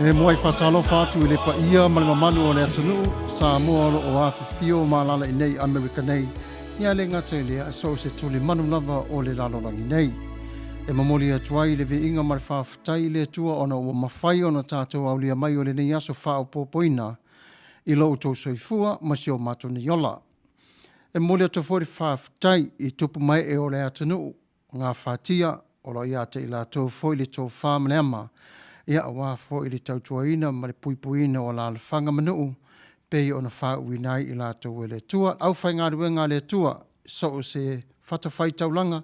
E muai faatalofa atu i le paia ma le mamalu o le atunuu Samoa o lo o afifio ma alaala i nei Amerika nei, ia le gata i lea, so o se tulimanu lava o le lalolagi nei. E momoli atu ai le viiga ma le faafetai i le Atua ona ua mafai ona tatou aulia mai o lenei aso faaopoopoina i lo outou soifua ma si o matou nei ola. E momoli atu foi le faafetai i tupu ma ee o le atunuu gafatia o lo o ia te i latou foi le tofa ma le ama, ia aua foi le tautuaina ma le puipuiina o alaalafaga ma nuu pei ona faauuina ai i latou e le Atua. Aufaigaluega a le Atua, so o se fatafaitaulaga,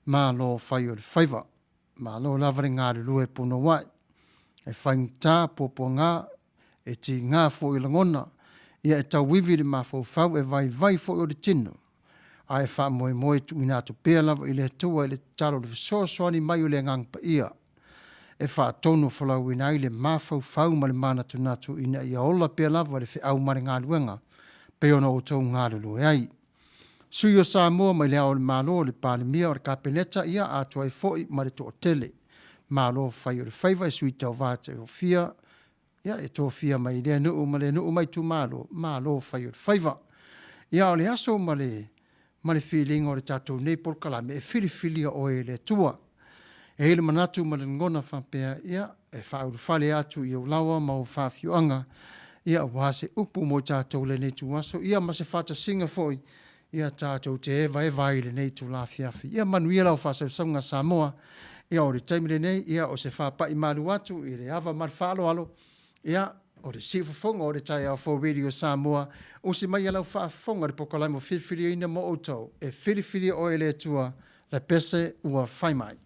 malo fai o le faiva. Malo lava le galulue punouai. E faigata puapuaga, e tiga foi lagona, ia e tauivi le mafaufau, e vaivai foi o le tino, ae faamoemoe e tuuina atu pea lava i le Atua i le tatalo i le fesoasoani mai o le Agaga Paia e faatonufolauina ai le mafaufau ma le manatunatu ina ia ola pea lava le feau ma le galuega pei ona outou galulue ai. Sui o Samoa mai Le Ao o le Malo, le Palemia o le Kapeneta, ia atoa ai foi ma le toatele. Malo fai o le faiva i sui tauva toafia, ia e tofia mai lea nuu ma lea nuu ma itumalo, malo fai o le faiva. Ia o le aso ma le ma le filiga o le tatou nei polokalame, e filifilia oe e le Atua. E i ai le manatu ma le lagona faapea, ia, e faaulufale atu i ou laoa ma ou faafioaga, ia aua se upu mo i tatou i lenei ituaso, ia ma se faatasiga foi, ia tatou te evaeva ai i lenei itula afiafi. Ia manuia lau faasausauga Samoa. Ia o le taimi lenei, ia o se faapai malu atu i le ava ma le faaaloalo, ia o le siufofoga o le taeao fou Radio Samoa, usi maia lau faafofoga i le polokalame ua filifiliina mo outou, e filifilia oe e le Atua, le pese ua fai mai.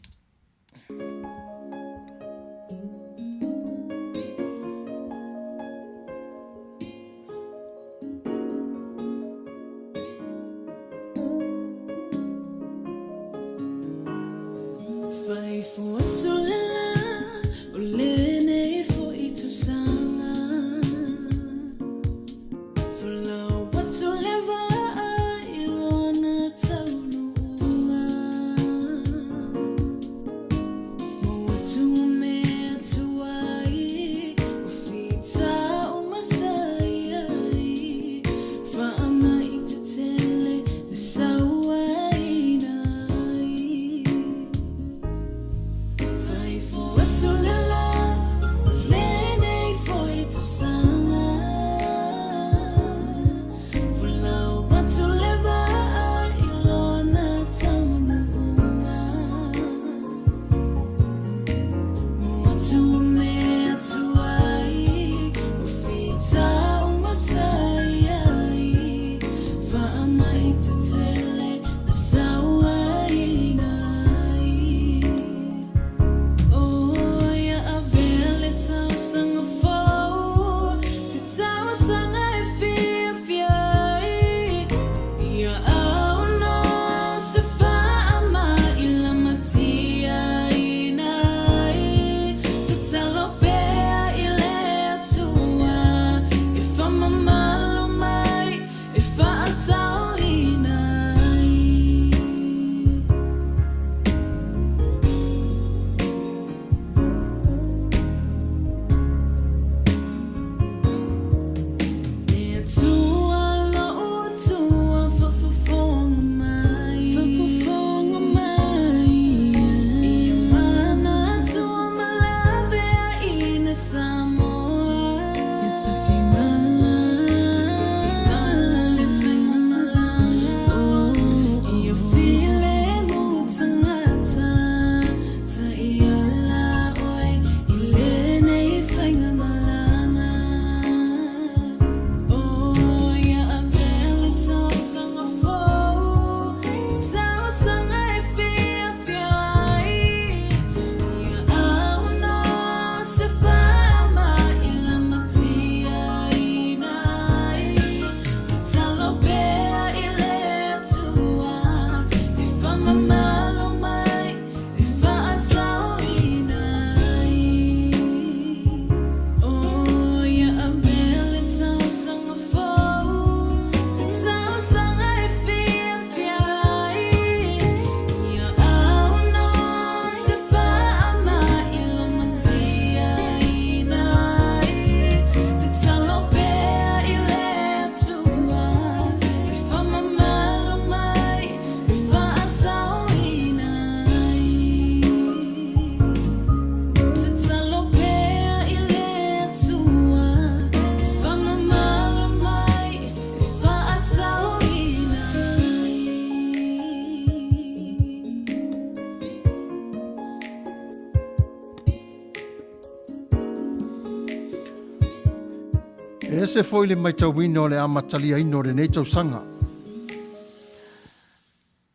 E ese foi le matauina o le amataliaina o lenei tausaga.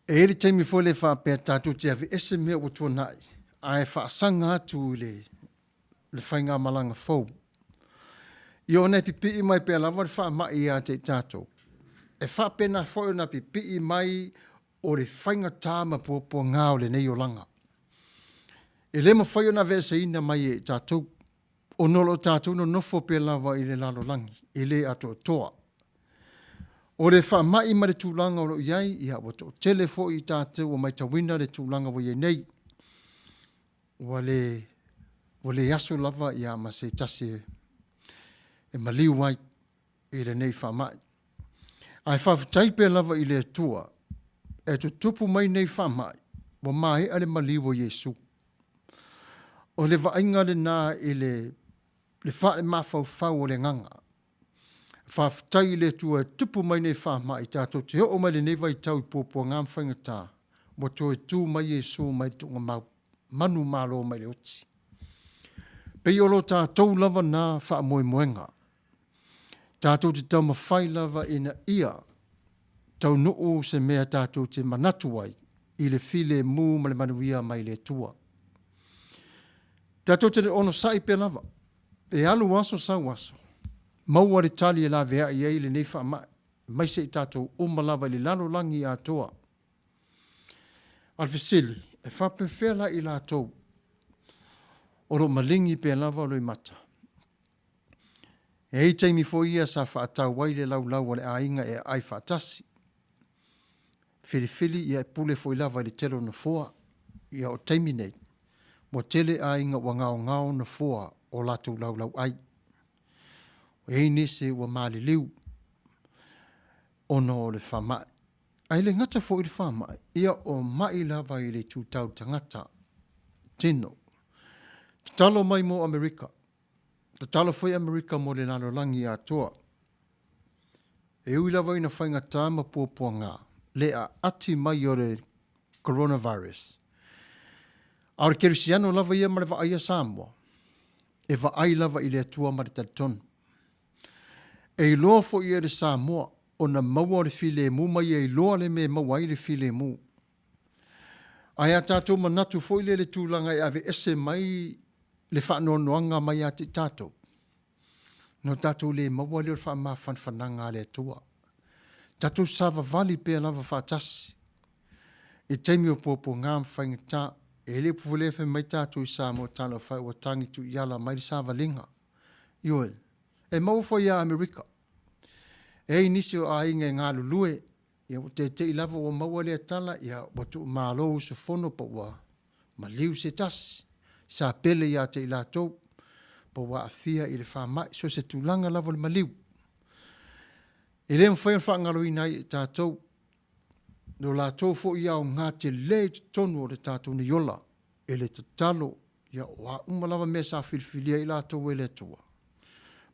E i ai le taimi foi lea faapea tatou te aveese mea ua tuanai ae faasaga atu i le le faigamalaga fou. Ia ona e pipii mai pea lava le faamai ia te i tatou, e faapena foi ona pipii mai o le faigata ma puapuaga o lenei olaga. E le mafai ona aveeseina mai e i tatou, ona o lo o tatou nonofo pea lava i le lalolagi e le atoatoa. O le faamai ma le tulaga o lo o i ai, ia ua toatele foi i tatou ua matauina le tulaga ua i ai nei. Ua le ua le aso lava ia ma se tasi e maliu ai i lenei faamai. Ae faafetai pea lava i le Atua e tutupu mai nei faamai ua maea le maliu o Iesu. O le vaaiga lena i le le faalemafaufau o le agaga. Faafetai i le Atua e tupu mai nei faamai tatou te oo mai lenei vaitau i puapuaga ma faigata ua toe tu mai Iesu mai le tuugamau manumalo mai le oti. Pei o lo tatou lava na faamoemoega. Tatou te taumafai lava ina ia taunuu se mea tatou te manatu ai i le filemu ma le manuia mai le Atua. Tatou te onosai pea lava, e alu aso sau aso, maua le tali e laveai ai lenei faamai, aemaise i tatou uma lava i le lalolagi atoa. A o le fesili, e faapefea la i latou o lo o maligi pea lava loimata? E i ai taimi foi ia sa faatau ai le laulau a le aiga e aai faatasi. Filifili ia e pule foi lava i le tele o nofoa. Ia o taimi nei, ua tele aiga ua gaogao nofoa o latou laulau ai. E i ai nisi ua maliliu ona o le faamai. Ae le gata foi i le faamai, ia o mai lava i le itu tau tagata, tino. Tatalo mai mo Amerika. Tatalo foi Amerika mo le lalolagi atoa. E ui lava ina faigata ma puapuaga le aati mai o le coronavirus, a o le kerisiano lava ia ma le vaai a Samoa, e vaai lava i le Atua ma le talitonu. E iloa foi e le Samoa ona maua o le filemu ma ia iloa le mea e maua ai le filemu. Ae a tatou manatu foi lea i le tulaga e aveese mai le faanoanoaga mai ia te i tatou, ona tatou le maua lea o le faamafanafanaga a le Atua. Tatou savavali pea lava faatasi i taimi o puapuaga ma faigata. E i ai le upu foi lea fai mai tatou i Samoa, talofa e ua tagi tuiala mai le savaliga. Ioe, e maua foi ia Amerika. E i ai nisi o aiga e galulue, ia ua teitei lava ua maua lea tala, ia ua tuumalo usufono po ua maliu se tasi, sa pele ia te i latou, po ua aafia i le faamai, so o se tulaga lava o le maliu. E le mafai ona faagaloina ai e tatou lo latou foi aoga tele i totonu o le tatou nei ola e le tatalo, ia o a uma lava mea sa filifilia ai latou e le Atua,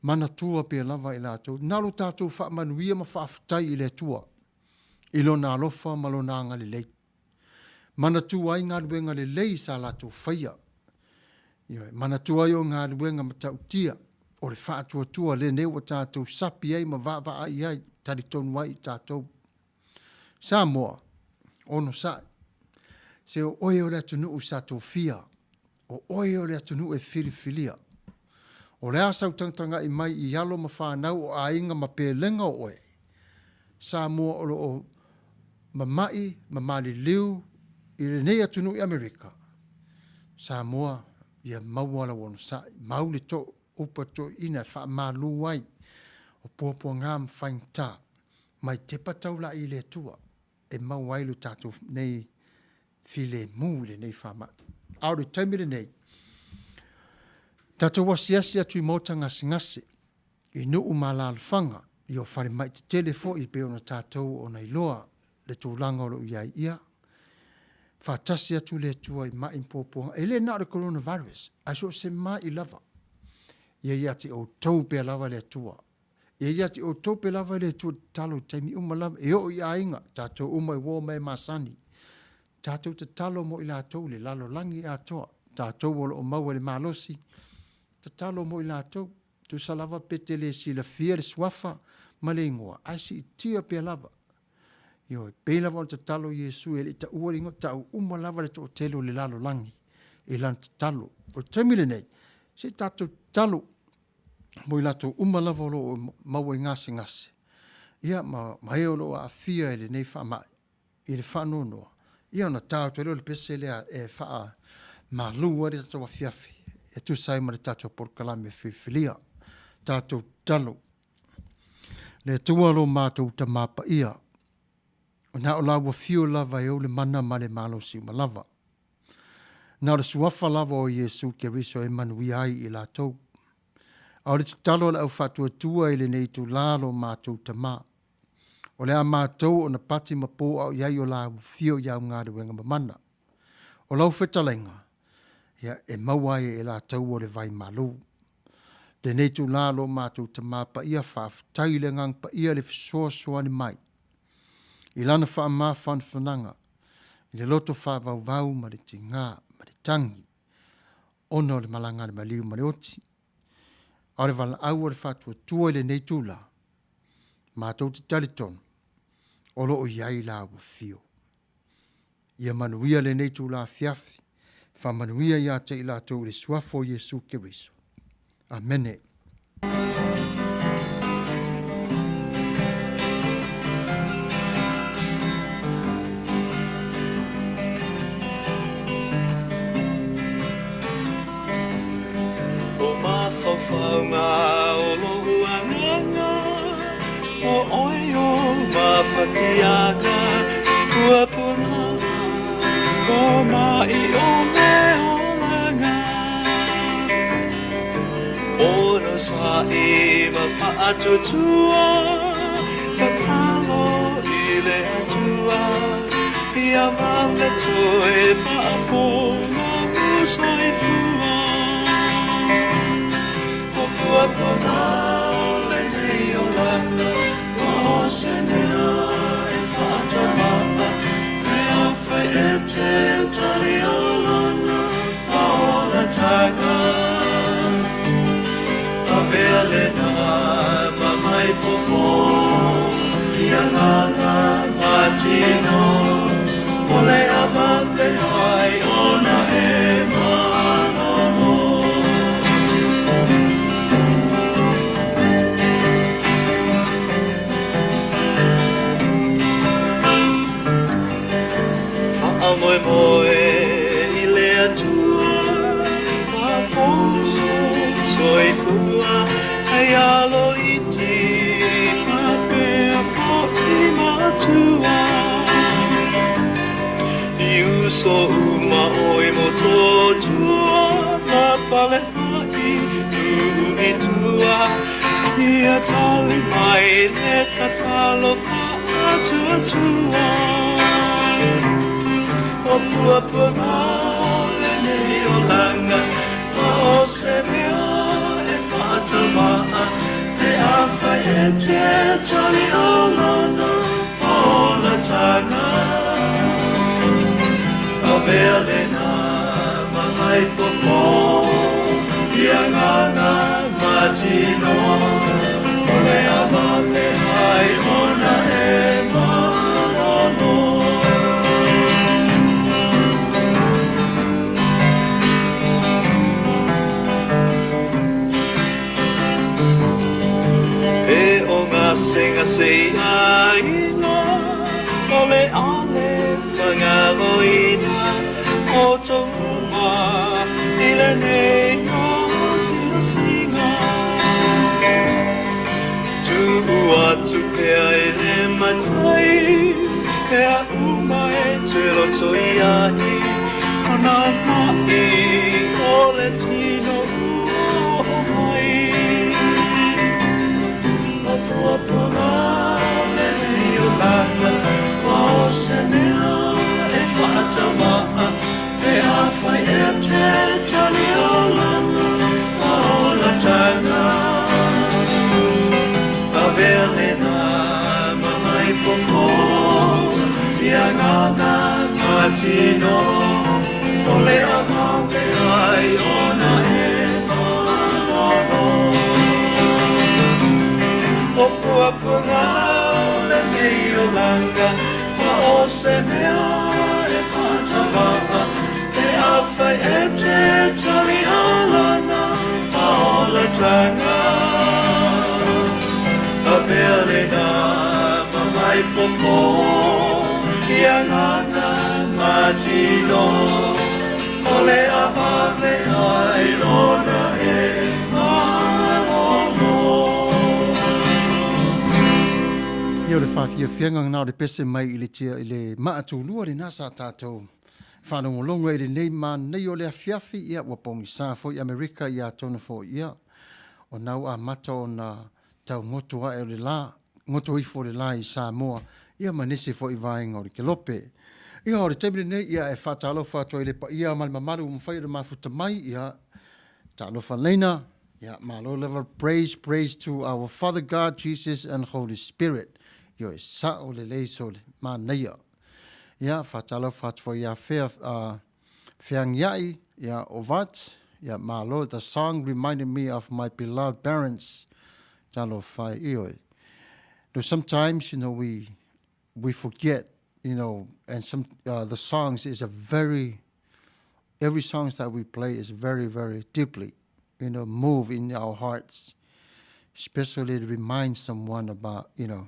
manatua pea lava i latou, na o lo tatou faamanuia ma faafetai i le Atua i Lona alofa ma Lona agalelei. Manatua ai galuega lelei sa latou faia. Ioe, manatua ai o galuega matautia o le faatuatua lenei ua tatou sapi ai ma vaavaai i ai, talitonu ai i tatou. Samoa, onosai, se o oe o le atunuu sa tofia, o oe o le atunuu e filifilia. O le a sau tagatagai mai i alo ma fanau o aiga ma pelega o oe, Samoa o lo o mama'i ma maliliu i lenei atunuu i Amerika, Samoa, ia maua lau onosai, mau le too upu a toeaiina e faamalu ai o puapuaga ma faigata, mai tepa taulai i le Atua e maua ai lo tatou nei filemu i lenei faamai. A o le taimi lenei, tatou asiasi atu i maota gasegase, i nuu ma alaalafaga, i o falemai tetele foi e pei ona tatou ona iloa le tulaga o lo o i ai, ia faatasi atu le Atua i mai ma puapuaga. E le na o le coronavirus, ae so o se mai lava. Ia ia te outou pea lava le Atua. Ia ia te outou pea lava le Atua tatalo i taimi uma lava, e oo i aiga, tatou uma i uo ma e masani. Tatou tatalo mo i latou i le lalolagi atoa, tatou o lo o maua i le malosi, tatalo mo i latou. Tusa lava pe te le silafia le suafa ma le igoa, ae siitia pea lava. Ioe, pei lava ona tatalo Iesu e le i taua le igoa, tau uma lava le toatele o le lalolagi i lana tatalo. O le taimi lenei, se i tatou tatalo mo i latou uma lava o lo o maua i gasegase, ia ma, ma e o lo o aafia i lenei faamai, i le faanoanoa, ia ona ta atu ai lea o le pese lea e faamalu ai le tatou afiafi e tusa ai ma le tatou polokalame filifilia. Tatou tatalo. Le Atua lo matou Tamā Paia, na o lau afio lava e ou le mana ma le malosi uma lava. Na o le suafa lava o Iesu Keriso e manuia ai i latou. A o le tatalo a le au faatuatua i lenei itulā lo matou Tamā, o le a matou ona pati ma pō au i ai o lau afio i au galuega mamana. O lau fetalaiga, ia, e maua ai e latou o le vai malu. Lenei itulā lo matou Tamā Paia, faafetai i le Agaga Paia le fesoasoani mai i lana faamafanafanaga i le loto faavauvau ma le tigā ma le tagi ona o le malaga a le maliu ma le oti. A o le valaau a le faatuatua i lenei itulā, matou te talitonu o lo o i ai lau afio. Ia manuia lenei itula afiafi, faamanuia ia te i latou i le suafa o Iesu Keriso. Amene. O mafaufauga o lou agaga, o oe o mafatiaga, ua puna ko mai o le olaga. Ono sa'i ma fa'atuatua, tatalo i le Atua, ia vave toe fa'afou lou soifua. O puapuaga o lenei olaga, ua o se mea e fa'atauma'a, pe afai e te talia lana faaolataga. Avea lena ma mai fofo i agaga ma tino, o le a vave ai ona e malolo. Faamoemoe i le Atua, faafou sou soifua, hei alo iti faapea fo'i matua. I uso uma ʻoe Motootua, ma Falea'i tuu i tua, ia tali mai le tatalo faatuatua. O puapuaga o lenei olaga, ua o se mea e faataumaa, pe afai e te talia lana faaolataga. Avea lena ma hai fofo i agaga ma tino, o le a vave ai ona e malolo. E o gasegase i aiga, o le a le faagaloina outou uma i lenei asiasiga. Tuu atu pea i le Matai mea uma e te loto i ai, o nā maʻi o le tino ua oo mai. O puapuaga o lenei olaga, ua o se mea e faataumaa, pe afai e te talia lana faaolataga. Avea lena ma hai fofo i agaga ma tino, o le a vave ai ona e malolo. O puapuaga o lenei olaga, Ma o se mea e faatauva'a, Pe afai e te taliā lana faaolataga. Avea lena ma vaifofo i agaga ma tino, O le a vave ai lona e malolo. Ia o le faafiafiaga lena o le pese mai i le tia i le maatulua lena sa tatou faalogologo ai i lenei manaia o le afiafi, ia ua pogisa foi Amerika ia atonu foi ia o na ua amata ona taugoto ae o le la, goto ifo o le la i Samoa ia ma nisi foi vaega o le kelope. Ia o le taimi lenei ia e faatalofa atu ai i le paia ma le mamalu ua mafai ona mafuta mai ia talofa leina ia malo lava praise praise to our Father God Jesus and Holy Spirit. Ioe sao lelei sole manaia. Ia faatalofa atu foi ia fea Feagiai ia Ovat ia malo the song reminded me of my beloved parents talofa e ioe. No sometimes you know we we forget you know and some the songs is a very every songs that we play is very very deeply you know move in our hearts especially to remind someone about you know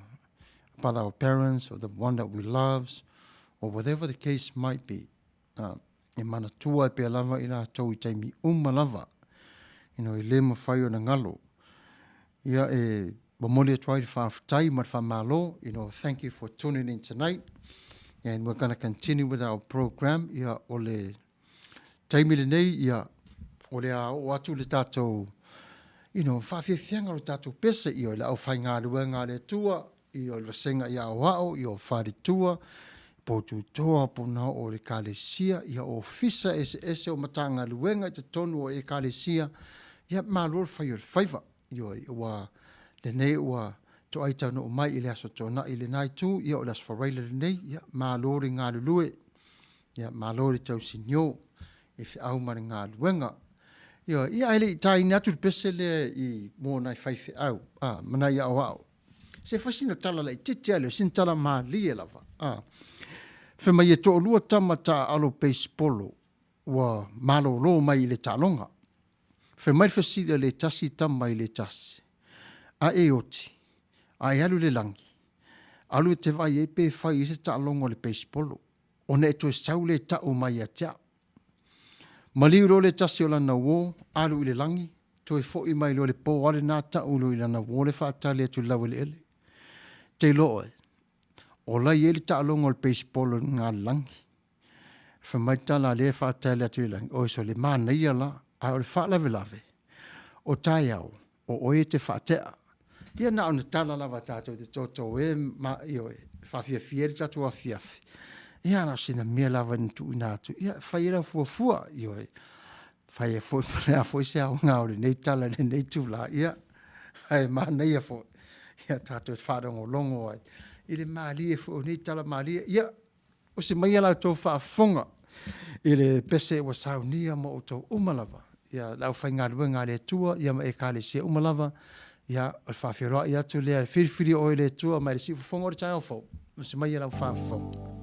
about our parents or the one that we loves or whatever the case might be. E manatua ai pea lava i latou i taimi uma lava, you know, e le mafai ona galo. Ia e momoli atu ai le faafetai ma le faamalo, you know, thank you for tuning in tonight and we're gonna continue with our program. Ia o le taimi lenei, ia o le a oo atu le tatou, you know, faafiafiaga o le tatou pese, ia o le aufaigaluega a le Atua, ia o le vasega i aoao, ia o faletua, potutoa, pona o le ekalesia, ia ofisa eseese o Matagaluega i totonu o ekalesia, ia malo le fai o le faiva. Ioe, ua lenei ua toai taunuu mai i le Aso Toonai i lena itu, ia o le Aso Faraile lenei, ia malo le galulue, ia malo le tausinio i feau ma le galuega. Ioe, ia ae le i taina atu le pese lea i mo nai faifeau, a, ma nai aoao. Se fai sina tala laitiiti lava lea, sina tala malie lava. A. Fai mai e toalua tama taaalo beisepolo ua malolo mai i le taaloga. Fai mai le fesili a le tasi tama i le tasi, A e oti, a e alu i le lagi, alu e te vaai ai pe fai i ai se taaloga o le beisepolo, ona e toe sau lea e tau mai ia te au. Maliu loa le tasi o lana uo, alu i le lagi, toe foi mai loa i le po lava lena tau loa i lana uo le faatali atu i le laueleele. Te iloa oe, o la e i ai le taaloga o le beisepolo i luga o le lagi. Fai mai le tala a lea e faatali atu i le lagi, oi sole manaia la, ae o le faalavelave, o taeao, o oe e te faatea. Ia na ona tala lava tatou te toto e ma, ioe, faafiafia ai le tatou afiafi. Ia na o sina mea lava na tuuina atu, ia fai ai lau fuafua, ioe, fai ai foi po o le a foi se aoga o lenei tala i lenei itula, ia, ae manaia foi, ia tatou faalogologo ai i le malie foi o nei tala malie. Ia, Osi maia la outou faafofoga i le pese ua saunia mo outou uma lava, ia, le aufaigaluega a le Atua, ia ma Ekalesia uma lava, ia, o le faafeiloai atu lea, e filifili oe e le Atua mai le siufofoga o le taeao fou. Osi maia lau faafofoga.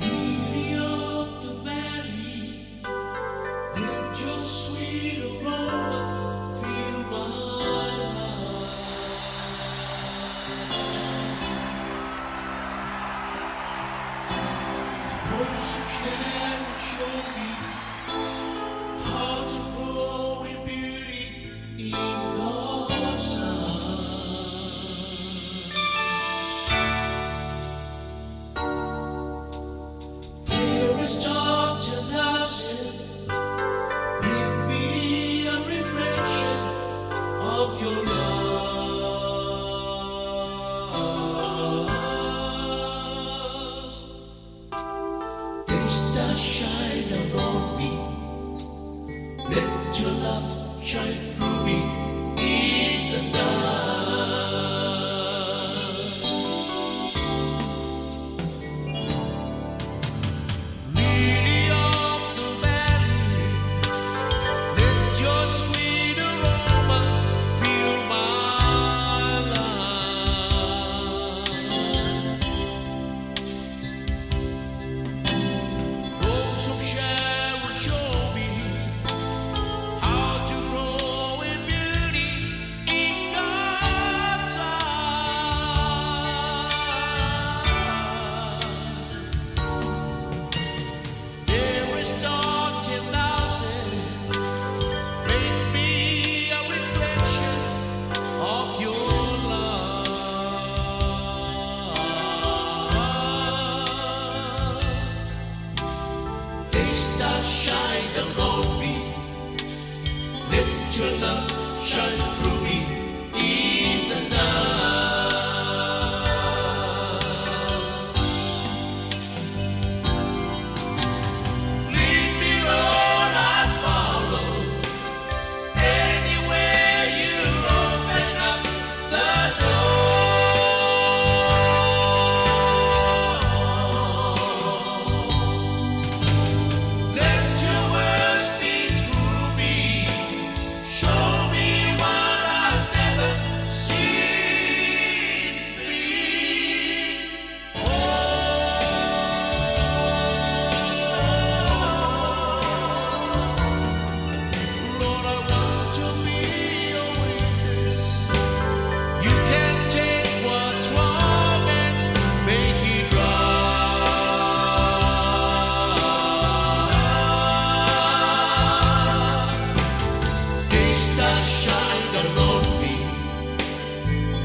Lily of the valley, let your sweet aroma fill my life. Rose of Sharon, show me how to grow in beauty in God's eyes. There is Doctor Dawson, bring me a reflection of your love. your love shine through me in the night. Lead me, Lord, I'd follow. Anywhere you open up the door. Let your word speak through me. Show me what I've never seen before. Lord, I want to be a witness. You can take what's wrong and make it right. Day stars shine down on me.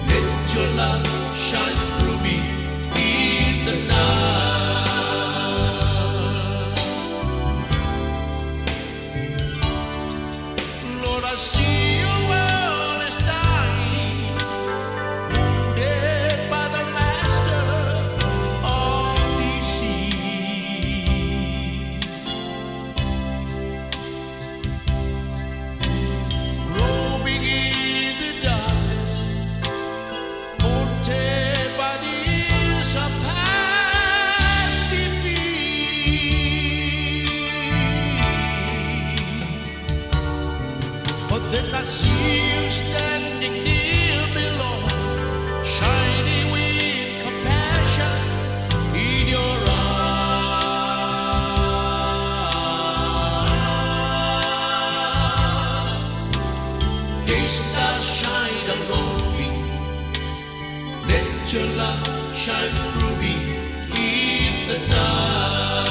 Let your love shine through me in the night. Lord, I see your world is dying, wounded by the master of deceit. Groping in the darkness, haunted by the years of past defeat. But then I see you standing near me, Lord, shining with compassion in your eyes. Day stars shine down on me. Let your love shine through me in the night.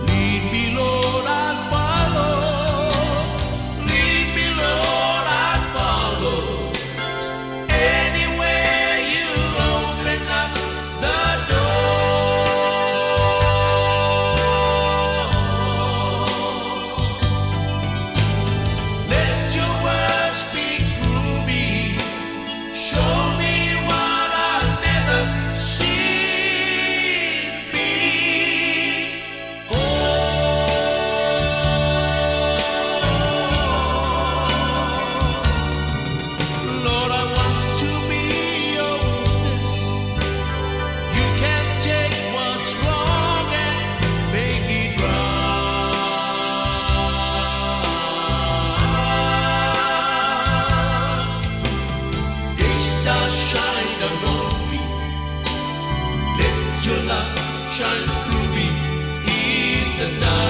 Lead me, Lord, I'll follow. Lead me, Lord, I'll follow. Anywhere you open up the door. Let your word speak through me. Show me what I've never seen before. Lord, I want to be your witness. You can take what's wrong and make it right. Day stars shine down on me. Let your love shine through me in the night.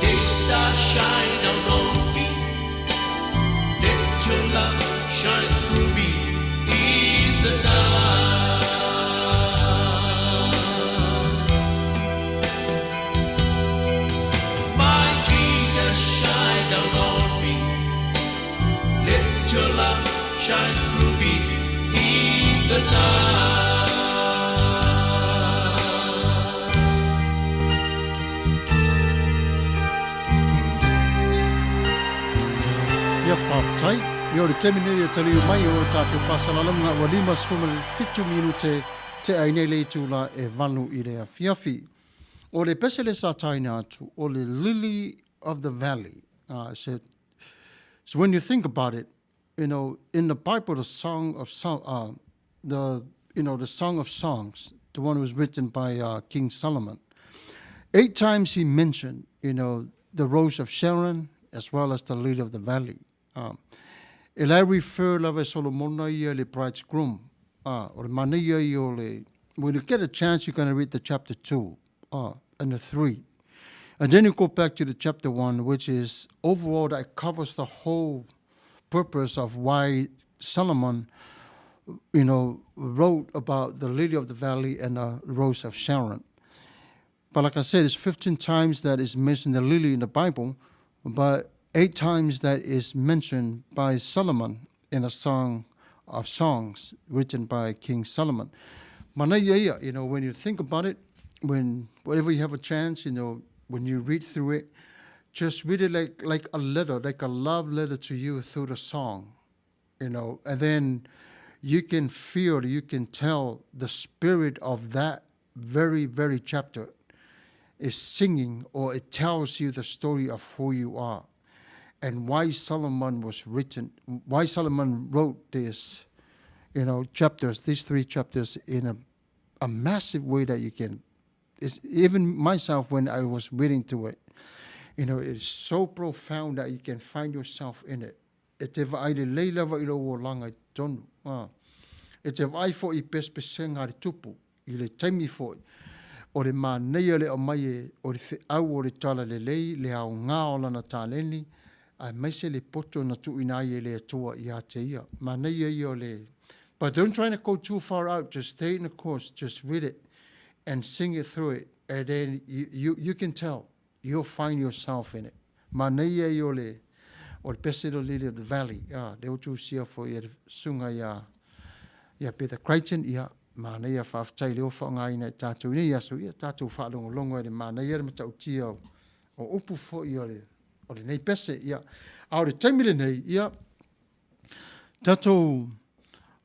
Day stars shine down on me. Let your love shine through me in the night. My Jesus, shine down on me. Let your love shine through me in the night. Ia faafetai. Ia o le taimi nei e taliu mai o tātou faasalalauga ua 57 minute te ai nei le itula e valu i le afiafi. O le pese le sa taina atu, o le Lily of the Valley. So, so when you think about it, you know, in the Bible, the Song of Song, the you know, the Song of Songs, the one was written by King Solomon. Eight times he mentioned, you know, the rose of Sharon as well as the lily of the valley. E la refer lava e Solomona ia le bridegroom. O le manaia ia o le, when you get a chance, you're going to read the chapter 2 and the 3. And then you go back to the chapter 1, which is overall that covers the whole purpose of why Solomon, you know, wrote about the lily of the valley and the rose of Sharon. But like I said, it's 15 times that is mentioned the lily in the Bible, but 8 times that is mentioned by Solomon in a Song of Songs written by King Solomon. Manaia ia, you know, when you think about it, when whenever you have a chance, you know, when you read through it, just read it like, like a letter, like a love letter to you through the song, you know, and then you can feel, you can tell the spirit of that very, very chapter is singing or it tells you the story of who you are and why Solomon was written, why Solomon wrote this, you know, chapters, these three chapters in a, a massive way that you can, it's, even myself when I was reading to it, you know, it's so profound that you can find yourself in it. E te vaai lelei lava i lou olaga i totonu, ā, e te vaai foi i pesepesega a le tupu i le taimi foi o le manaia le aumai e o le feau o le talalelei, le aoga o lana taleni, aemaise le poto na tuuina ai e le Atua ia te ia. Manaia ia o le But don't try to go too far out, just stay in the course, just read it and sing it through it and then you, you, you can tell You'll find yourself in it. Manaia ia o le, o le pese o Lily of the Valley, a, lea ua tusia foi e le susuga ia, ia Peter Crichton, ia, manaia faafetai lea ua faaaogaina e tatou i nei aso, ia tatou faalogologo ai i le manaia le matautia o, o upu foi o le, o lenei pese, ia. A o le taimi lenei, ia, Tatou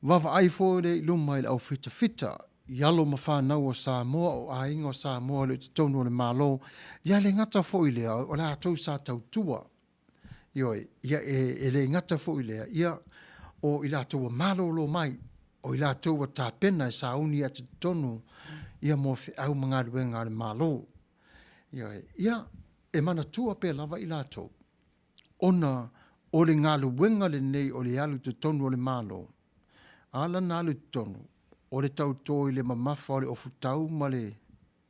vaavaai foi lea i luma i le aufitafita i alo ma fanau o Samoa, o aiga o Samoa o lo o i totonu o le Malo, ia le gata foi lea, o latou sa tautua. Ioe, ia e, e le gata foi lea, ia o i latou ua malolo mai, o i latou ua tapena e sauni atu i totonu ia mo feau ma galuega a le Malo. Ioe, ia e manatua pea lava i latou ona o le galuega lenei o le alu i totonu o le Malo, a lana alu i totonu, o le tauto i le mamafa o le ofutau ma le,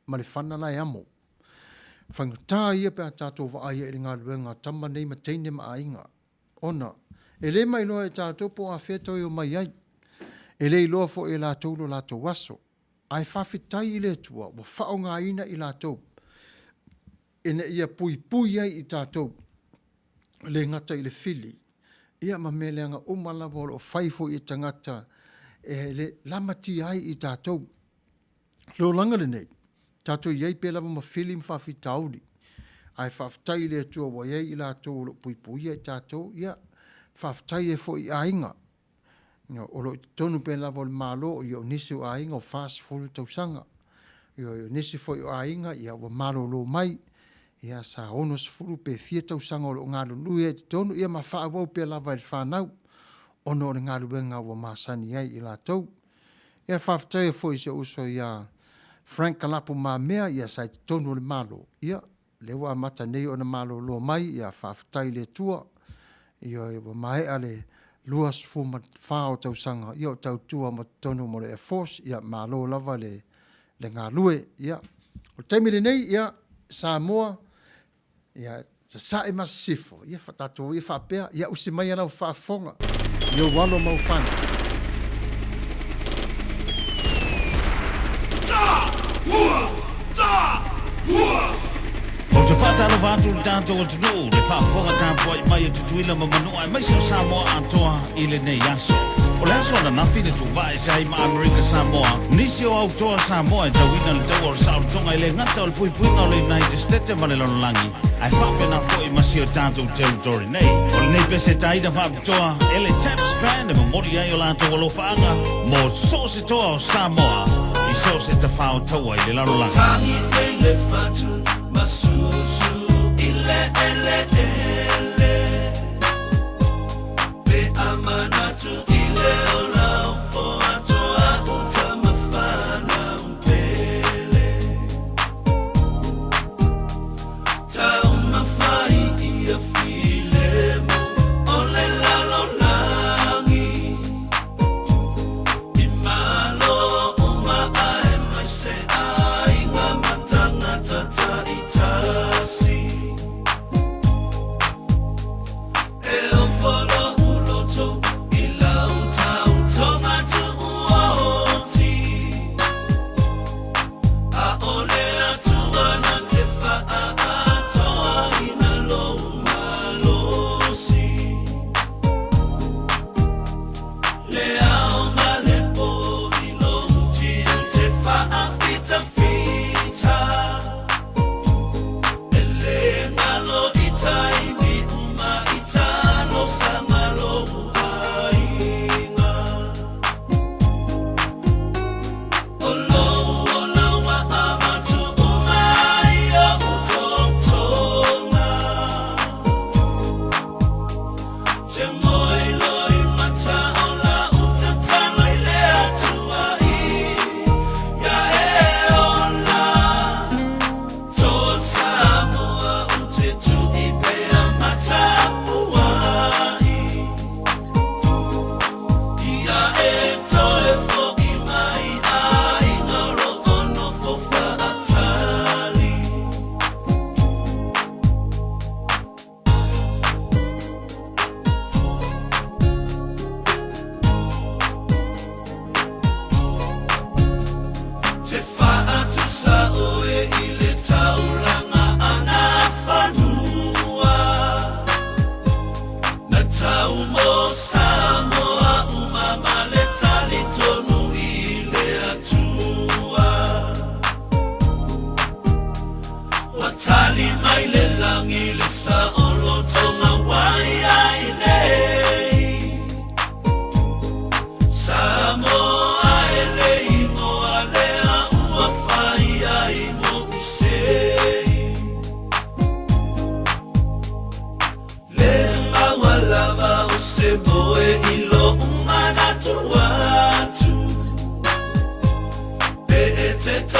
ma le fana la e amo. Faigata ia pe a tatou vaai ai i le galuega a tama nei ma teine ma aiga, ona e le mailoa e tatou po o afea toe omai ai. E le iloa foi e latou lo latou aso. Ae faafetai i le Atua ua faaaogaina i latou ina ia puipui ai i tatou, e le gata i le fili, ia ma mea leaga uma lava o lo o fai foi e tagata e le lamatia ai i tatou. Le olaga lenei, tatou i ai pea lava ma fili ma faafitauli, ae faafetai i le Atua ua i ai i latou o lo o puipuia i tatou, ia faafetai ai foi i aiga O lo o i totonu pea lava o le Malo, ia o nisi o aiga ua 40 tausaga, ia o nisi foi o aiga ia ua malolo mai, ia sa 60 pe fia tausaga o lo o galulue ai i totonu, ia ma faaauau pea lava e le fanau ona o le galuega ua masani ai i latou. Ia faafetai foi i si ou uso ia Frank Kalapu Mamea, ia sa i totonu o le Malo, ia Lea ua amata nei ona malolo mai, ia faafetai i le Atua, ioe, ua maea le 24 o tausaga, ia o tautua ma totonu mo le Air Force, ia malo lava le, le galue. Ia, o le taimi lenei, ia, Samoa, ia, sasae ma sisifo, ia, tatou ia faapea, ia usi mai lau faafofoga i ou alo ma ou fanau. Ou te faatalofa atu i le tatou atunuu, le faafofoga tapuai mai a Tutuila ma Manua aemaise o Samoa atoa i lenei aso. O le aso ananafi na tuuvaa ese ai ma Amerika Samoa, nisi o au toa Samoa e tauina le taua o le saolotoga e le gata o le puipuiga o le United Stete ma le lalolagi, ae faapena foi ma si o tatou territory nei. O lenei pese taina faapitoa e le Taps Band e momoli ai o latou alofaaga mo so o se toa o Samoa i so o se tafao taua i le lalolagi. Tagi nei le fatu masusu i le eleele Pe a manatu i le ola o foatoa uta ma fanau pele Taumafai ia filemu o le lalolagi I malo uma aemaise aiga ma tangata taitasi E ofo lou loto i lau tautoga tuuoti ʻAʻole Atua na te faaatoa ina lou mana.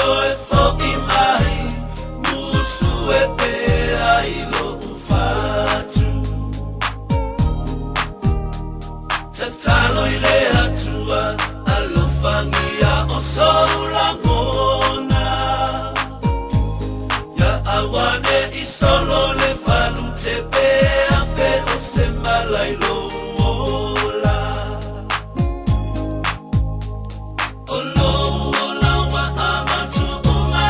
toe fo'i mai, musu e pea i lo'u fatu. Tatalo i le Atua, alofagia o sou lagona. Ia auane'i solo le falutepe afe o se mala i lou ola. O lou ola ua avatu uma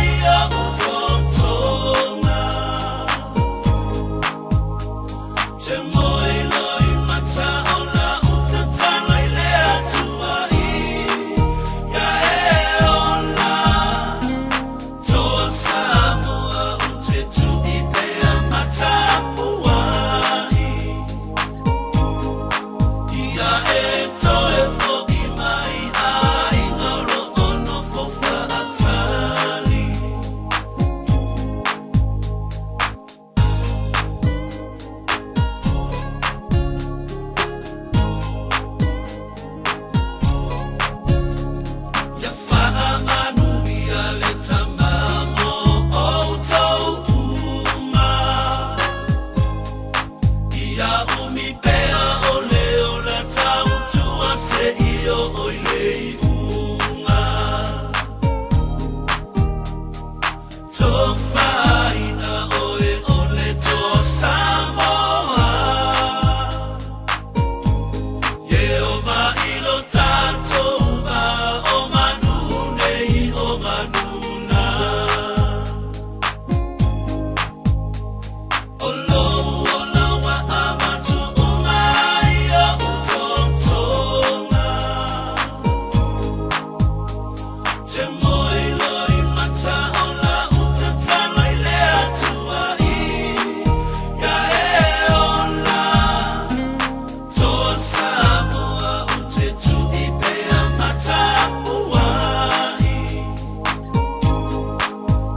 i o'u totoga. Te moe loa i mata o la'u tatalo i le Atua ia e ola. Toa Samoa ou te tu'i pea ma tapuai. Ia e toe fo'i mai aiga o lo'o nofo fa'atali. Ia fa'amanuia le Tama mo outou uma. Ia umi pea o le ola tautua seia oo i le iuga. Tofaina oe o le Toa Samoa. Ye oma i lo tatou va o manu nei o manu na. O lou ola ua avatu uma i o'u totoga. Te moe loa i mata o la'u tatalo i le Atua ia e ola. Toa Samoa ou te tu'i pea ma tapuai.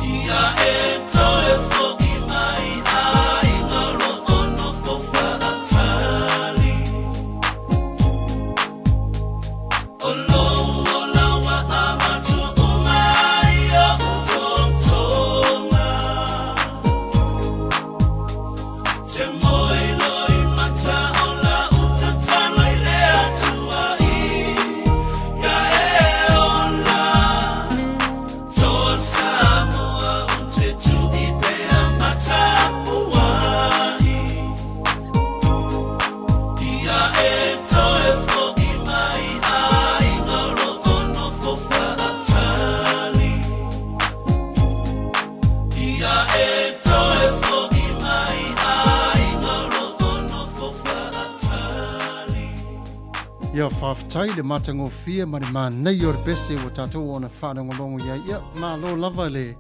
Ia e toe fo'i mai aiga o lo'o nofo fa'atali. O lou ola ua avatu uma i o'u totoga. Te moe loa i mata o la'u tatalo i le Atua ia e ola. Toa Samoa ou te tu'i pea ma tapuai. Ia e toe fo'i mai aiga o lo'o nofo fa'atali. Ia e toe fo'i mai aiga o lo'o nofo fa'atali. Ia, faafetai le matagofie ma le manaia o le pese ua tatou ona faalogologo i ai. Ia, malo lava le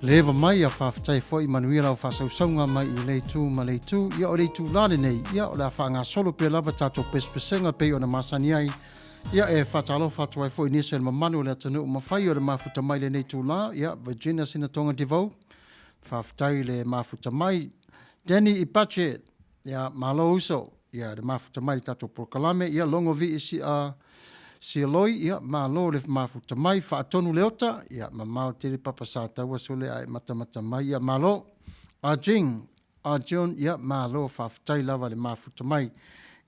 le eva mai, ia faafetai foi, manuia lau faasausauga mai i lenei itu ma le itu. Ia, o le itulā lenei, ia, o le a faagasolo pea lava tatou pesepesega pei ona masani ai. Ia, e faatalofa atu ai foi i nisi o le mamalu o le atunuu mafai o le mafuta mai lenei itulā. Ia, Virginia Sinatonga Devoe, faafetai le mafuta mai. Danny Ipache, Ia, malo uso, ia, le mafuta mai i le tatou polokalame. Ia, logo vii sia sialoi, ia, malo le mafuta mai. Faatonu Leota, ia, mamao tele papa sa taua sole ae matamata mai, ia, malo. A Jing, a June, ia, malo, faafetai lava le mafuta mai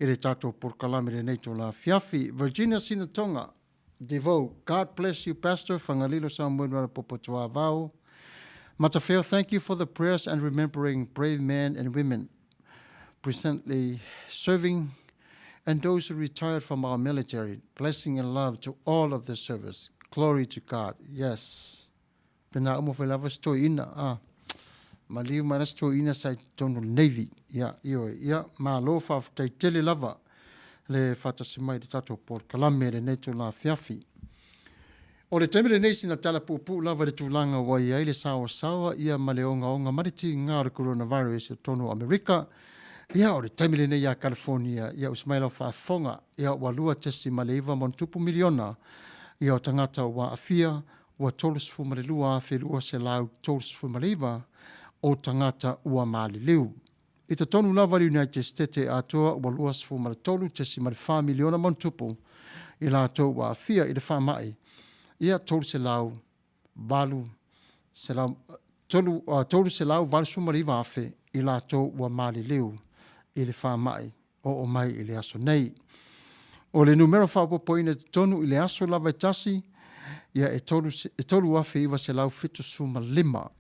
i le tatou polokalame lenei itula afiafi. Virginia Sinatonga, Devoe, God bless you Pastor Fagalilo Samuel Ralapopo Tuavao. Matafeo, thank you for the prayers and remembering brave men and women presently serving and those who retired from our military. Blessing and love to all of the service. Glory to God. Yes. Pena uma foi lava se toeaina, a maliu mai la se toeaina sa i totonu o le Navy. Ia, ioe, ia, malo faafetai tele lava le faatasi mai i le tatou polokalame i lenei itula afiafi. O le taimi lenei sina tala puupuu lava i le tulaga ua i ai le saoasaoa ia ma le ogaoga ma le tiga o le coronavirus i totonu o Amerika. Ia, o le taimi lenei ia California, ia usi mai lau faafofoga, ia ua 2.9 miliona ia o tagata ua aafia, ua 32,239 o tagata ua maliliu. I totonu lava i le United Stete atoa ua 23.4 miliona ma ona tupu i latou ua aafia i le faamai, ia 300. 389,000 i latou ua maliliu i le faamai oo mai i le aso nei. O le numera faaopoopoina i totonu i le aso lava e tasi, ia e 3,975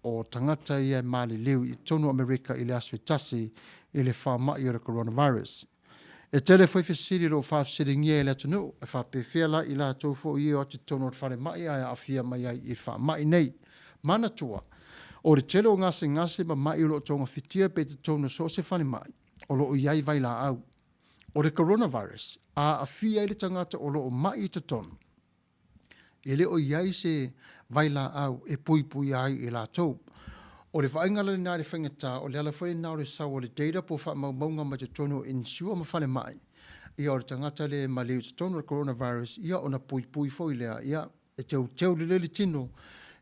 o tagata ia e maliliu i totonu o Amerika i le aso e tasi i le faamai o le coronavirus. E tele foi fesili o lo o faafesiligia e le atunuu, e faapefea la i latou foi ia e o atu i totonu o le falemai ae aafia mai ai i le faamai nei. Manatua, o le tele o gasegase ma mai o lo o togafitia pea i totonu o so o se falemai, o lo o i ai vailaau. O le coronavirus, a aafia ai le tagata o lo o mai i totonu, e le o i ai se vailaau e puipuia ai i latou. O le vaaiga la lena i le faigata, o le ala foi lena o le sau o le data po o faamaumauga mai totonu o insure ma falemai, ia o le tagata lea e maliu i totonu o le coronavirus, ia ona puipui foi lea, ia e teuteu lelei le tino,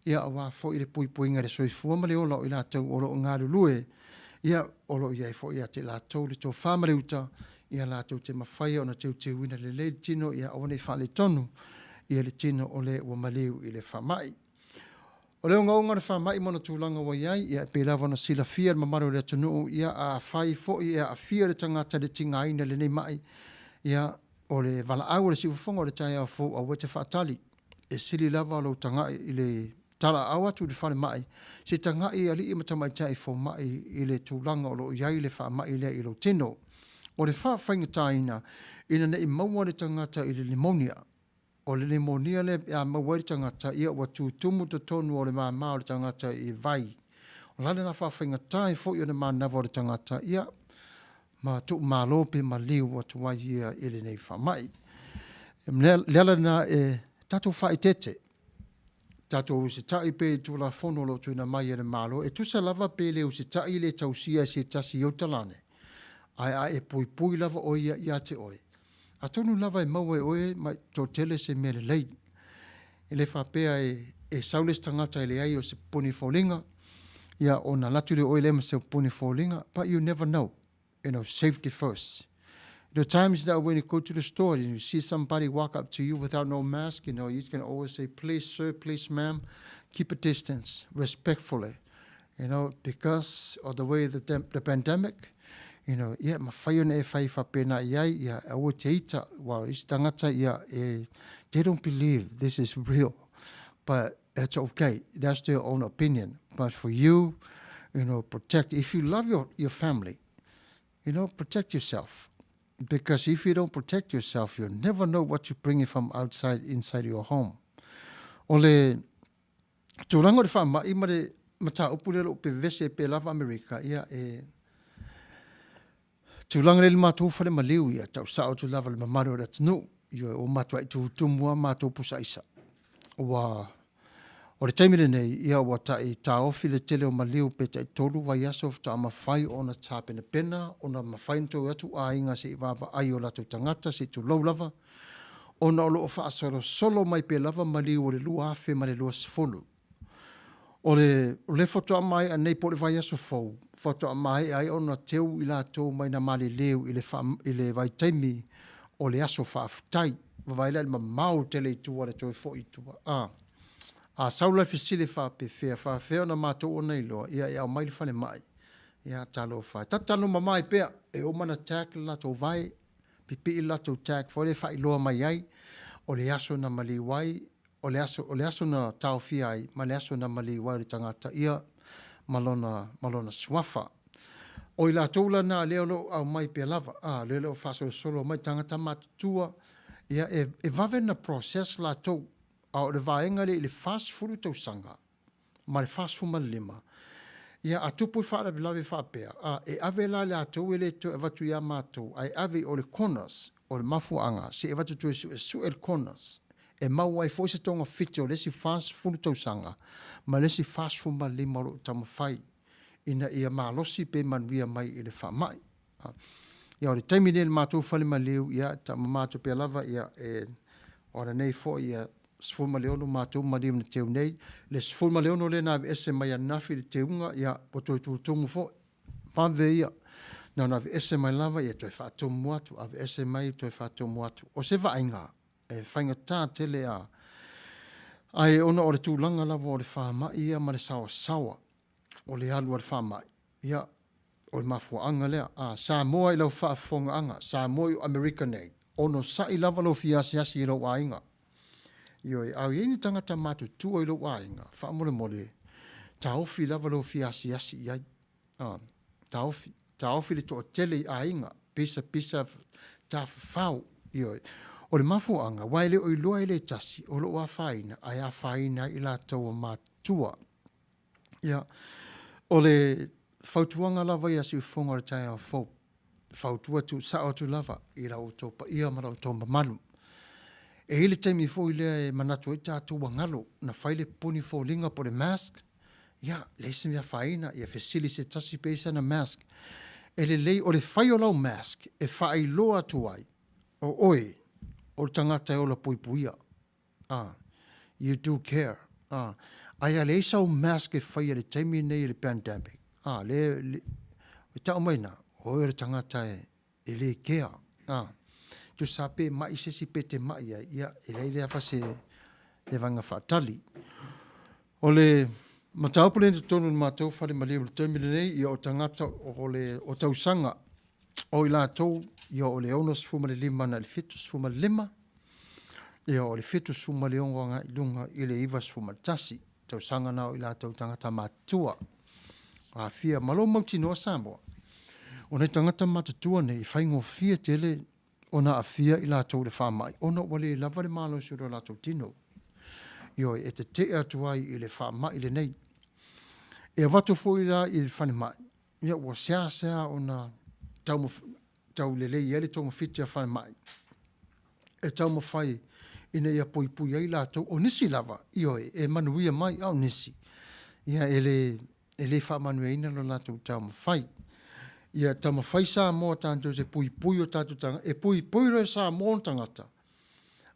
ia aua foi le puipuiga i le soifua ma le ola o i latou o lo o galulue, ia o lo o i ai foi ia te i latou le tofa ma le uta, ia latou te mafaia ona teuteuina lelei le tino ia aua ne i faaletonu ia le tino o le ua maliu i le faamai. O le ogaoga o le faamai ma ona tulaga ua i ai, ia e pei lava ona silafia e le mamalu o le atunuu, ia afai foi e aafia le tagata i le tigaina i lenei mai, ia o le valaau a le siufofoga o le taeao fou aua e te faatali, e sili lava lou tagai i le talaaao atu i le falemai, se i tagai i alii ma tamaitai fomai i le tulaga o lo o i ai le faamai lea i lou tino. O le faafaigataina ina ne i maua le tagata i le pneumonia. O le pneumonia lea pe a maua ai le tagata, ia ua tutumu totonu o le mama o le tagata i vai. O le a lena faafaigata ai foi ona manava o le tagata, ia ma tuumalo pe maliu atu ai ia i lenei faamai. O le ala lena e tatou faaeteete, tatou usitai pea i Tulafono o lo o tuuina mai e le Malo, e tusa lava pe le usitai le tausia e se tasi i ou talane, ae a e puipui lava oe ia ia te oe, atonu lava e maua e oe ma toatele se mea lelei. E le faapea e sau le isi tagata e leai o se pupuni foliga, ia ona alu atu lea o oe lea ma se pupuni foliga, but you never know. You know, safety first. The times that when you go to the store and you see somebody walk up to you without no mask, you know, you can always say, please sir, please ma'am, keep a distance respectfully. You know, because of the way the, the pandemic, you know, ia, mafai ona e fai faapena i ai, ia, aua te ita, wa isi tagata, ia, e, they don't believe this is real. But it's okay. That's their own opinion. But for you, you know, protect. If you love your, your family, you know, protect yourself. Because if you don't protect yourself, you'll never know what you bring from outside inside your home. O le tulaga o le faamai ma le mataupu lea o lo o pevese pea lava Amerika, ia e tulaga lea i le matou fale maliu, ia tau sao atu lava i le mamalu o le atunuu, ioe, ua matuai tutumu lava matou pusa aisa. Ua o le taimi lenei, ia ua tai taofi le tele o maliu pe tai tolu vaiaso faatoa mafai ona tapenapena ona mafai ona toe o atu aiga se i vaavaai i o latou tagata se i tulou lava, ona o lo o faasolosolo mai pea lava maliu o le 2020. O le lea faatoa maea nei po o le vaiaso fou, faatoa maea ai ona teu i latou mai na maliliu i le, fa, i le vaitaimi o le aso faafetai. Vaavaai la i le mamao tele i tua le toe foi i tua. A, a sau la le fesili faapefea, faafefea ona matou ona iloa, ia e aumai le falemai. Ia talofa e. Tatou mama ai pea, e uma ona tag le latou vae, pipii le latou tag foi lea e faailoa mai ai o le aso na maliu ai, o le aso, o le aso na taofia ai ma le aso na maliu ai o le tagata ia ma lona, ma lona suafa. O i latou la na lea o lo o aumai pea lava, a, lea o lo o faasolosolo mai tagata matutua, ia e, e vave ona process latou, a o le vaega lea i le 40 tausaga, ma le 45, ia a tupu faalavelave faapea, a, e ave la latou e le toe avatu ia matou, ae ave i o le CONUS, o le mafuaaga, se i avatu toe suesue le CONUS, e maua ai foi se togafiti o le isi 40 tausaga ma le isi 45 o lo o taumafai ina ia malosi pe manuia mai i le faamai. Ia o le taimi lenei i le matou fale maliu, ia taumama atu pea lava, ia e, o lenei foi ia 16 matou maliu na teu nei, le 16 lea na aveese mai ananafi i le teuga, ia ua toe tutumu foi. Vave ia. Na ona aveese mai lava, ia toe faatumu atu, aveese mai, toe faatumu atu. O se vaaiga, e faigata tele a. Ae ona o le tulaga lava o le faamai ia ma le saoasaoa o le alu a le faamai, ia, o le mafuaaga lea. A Samoa i lau faafofogaaga, Samoa i o Amerika nei, onosai lava lou fia asiasi i lou aiga. Ioe, a i ai ni tagata matutua i lou aiga, faamolemole, taofi lava lou fia asiasi i ai. A, taofi, taofi le toatele i aiga, pisa pisa tafafao. Ioe. O le mafuaaga, aua e le o iloa e le tasi o lo o afaina, ae afaina ai i latou ua matutua. Ia, o le fautuaga lava ia a Siufofoga o le taeao fou, fautua tuusao atu lava i la outou paia ma la outou mamalu. E i ai le taimi foi lea e manatu ai tatou ua galo, na fai le puni foliga po o le mask, ia, leai se mea e afaina, ia fesili i se tasi pe i ai sana mask. E lelei, o le fai o lau mask e faailoa atu ai o oe o le tagata e ola puipuia. Ah, you do care. Ah, ae a leai sau mask e faia i le taimi lenei i le pandemic, ah, le, le, e tau mai na, o oe o le tagata e, e le kea. Ah, tusa pe mai se isi pe te mai ai, ia, e leai lea fa se le vaega faatali. O le mataupu lea i totonu o le matou fale maliu i le taimi lenei, ia o tagata o le o tausaga o i latou ia o le 65 agai i le 75, ia o le 76 agai i luga i le 91 tausaga na o i latou tagata matutua aafia ma lou mautinoa Samoa. O nai tagata matutua nei e faigofie tele ona aafia i latou i le faamai ona ua le lava le malosi o lo latou tino. Ioe, e tetee atu ai i le faamai lenei. E avatu foi la i le falemai, ia ua seasea ona taulelei ai le togafiti a falemai e taumafai ina ia puipui ai latou. O nisi lava, ioe, e manuia mai, a o nisi, ia e le, e le faamanuiaina lo latou taumafai. Ia taumafai Samoa tatou te puipui o tatou tagata, e puipui loa e Samoa ona tagata,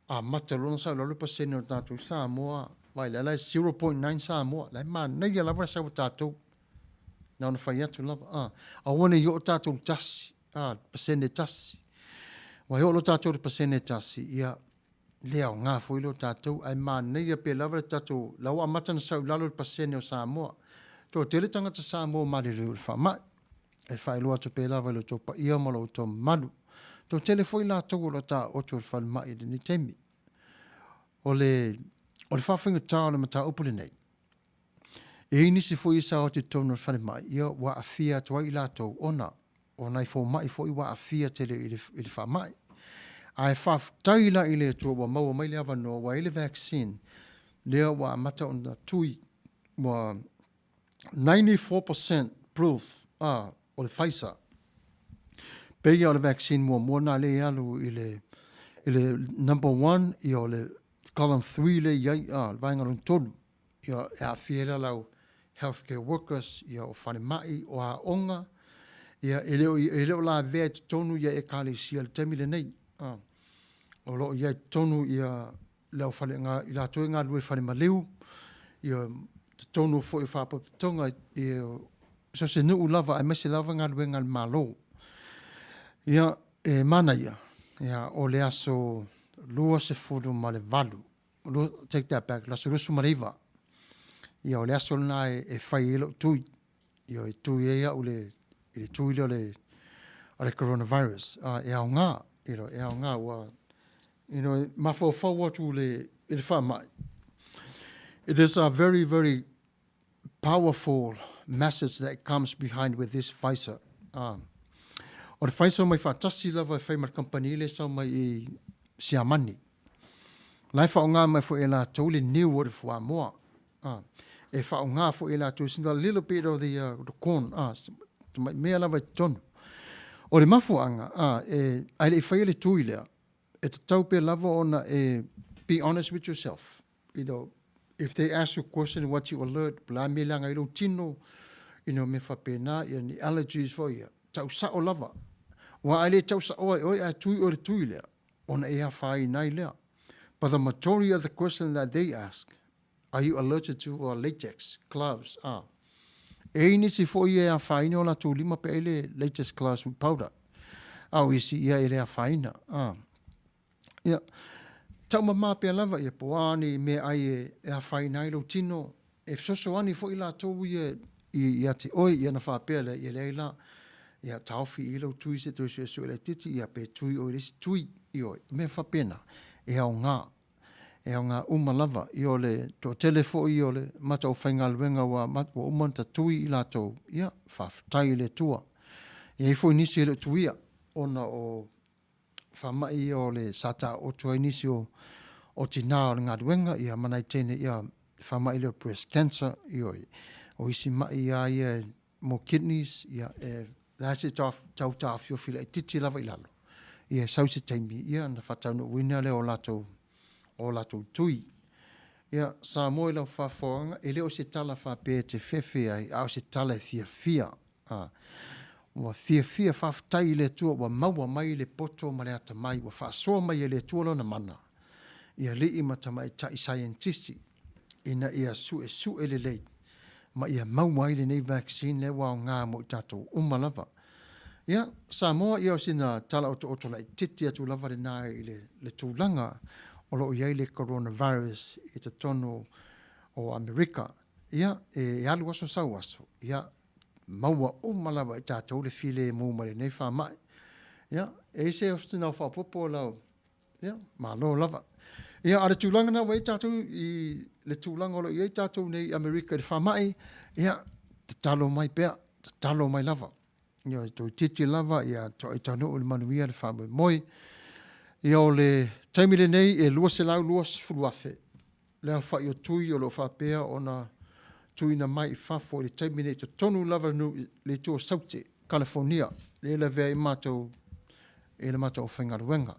amata loa ona sau i lalo le pasene o tatou Samoa, vaai la e 0.9 Samoa, la e manaia lava le sau a tatou. Na ona fai atu lava, a, aua ne i oo tatou i le tasi, a, le pasene e tasi. Aua e oo loa tatou i le pasene e tasi, ia, le aoga foi lea o tatou, ae manaia pea lava le tatou, la ua amata ona sau i lalo le pasene o Samoa. Toatele tagata Samoa ua maliliu i le faamai. E faailoa atu pea lava i lo outou paia ma lo outou mamalu. Toatele foi latou o lo o taooto i le falemai i lenei taimi. O le, o le faafaigata o le mataupu lenei, E i ai nisi foi e sao atu i totonu o le falemai, ia ua aafia atu ai i latou ona o nai fomai foi ua aafia tele i le, i le faamai. Ae faafetai la i le Atua ua maua mai le avanoa ua i ai le vaccine lea ua amata ona tui ua 94% proof ah, o le Pfizer. Pei o le vaccine muamua na lea e alu i le, i le number one, ia o le column 3 lea i ai, ah, le vaega lona tolu. Ia, e aafia ai la lau healthcare workers, ia o falemai, o aoga, ia e le o, e le o lavea i totonu ia ekalesia i le taimi lenei. Ah. O lo o i ai totonu ia le au fale, ngā, i latou e galulue i fale maliu, ia totonu foi o faalapotopotoga, ia, so se nuu lava aemaise lava galuega a le Malo. Ia, e manaia, ia, o le aso 28 take that back, le aso 29, ia o le aso lena e, e fai ai lou tui. Ia e tui ai au le, i le tui lea o le, o le coronavirus. E aoga, you know, e aoga, ua, you know, e mafaufau atu le, i le faamai. It is a very, very powerful message that comes behind with this Pfizer. O le Pfizer mai faatasi lava e fai ma le kamupani lea e sau mai i Siamani. La e faaaoga mai foi e latou le niu o le fuamoa. E faaaoga foi e latou a little bit of the, the corn, tamai mea lava i totonu. O le mafuaaga, e, ae le i faia le tui lea, e tatau pea lava ona e be honest with yourself. You know, if they ask you a question, what you alert, po o le a le mea e leaga ai lou tino, you know, mea faapena, ia ni allergies foi ia, tau sao lava. Aua a le tau saoa e oe ae tui oe i le tui lea, ona e afaina ai lea. But the majority of the question that they ask, are you allergic to latex gloves? Ah. E i ai nisi foi e afaina o latou lima pe ai le latex gloves with powder. A o isi ia e le afaina. Ah. Ia. Taumamā pea lava ia po o a ni meaai e afaina ai lou tino, e fesoasoani foi latou ia ia te oe, ia ona faapea lea, ia leai la, ia taofi i i lou tui se i toe suesue laitiiti, ia pe tui oe i le isi tui, ioe, o mea faapena, e aoga, e aoga uma lava. Ia o le toatele foi o le matou aufaigaluega ua ua uma ona tatui i latou, ia faafetai i le Atua. E i ai foi nisi e le o tuia ona o faamai ia o le sa taooto ai nisi o o tinā o le galuega ia ma nai teine ia le faamai lea o breast cancer, ioe, o isi mai lava ia mo kidneys, ia e la se tau taofiofi laitiiti lava i lalo, ia e sau se taimi ia ona faataunuuina lea o latou o latou tui. Ia, Samoa i lau faafofoga, e le o se tala faapea e te fefe ai, a o se tala e fiafia. A, ua fiafia faafetai i le Atua ua maua mai le poto ma le atamai, ua faasoa mai e le Atua Lona mana i alii ma tamaitai saienitisi ina ia suesue lelei ma ia maua ai lenei vaccine lea ua aoga mo i tatou uma lava. Ia, Samoa, ia o sina tala otooto laitiiti atu lava lena i le, le tulaga o lo o i ai le coronavirus i totonu o Amerika. Ia, e alu aso sau aso, ia, maua uma lava e tatou le filemu mai lenei faamai. Ia, e i ai se osina faaopoopo lau, ia, malo lava. Ia, a o le tulaga lena ua i ai tatou i le tulaga o lo o i ai tatou nei i Amerika i le faamai, ia, tatalo mai pea, tatalo mai lava. Ia, toeitiiti lava ia taunuu i le manuia le faamoemoe. Ia, o le taimi lenei e 220,000 le aofai o tui o lo o faapea ona tuuina mai i fafo i le taimi nei i totonu lava o le itu o Saute, Kalifonia, lea e lavea ai matou i le matou aufaigaluega,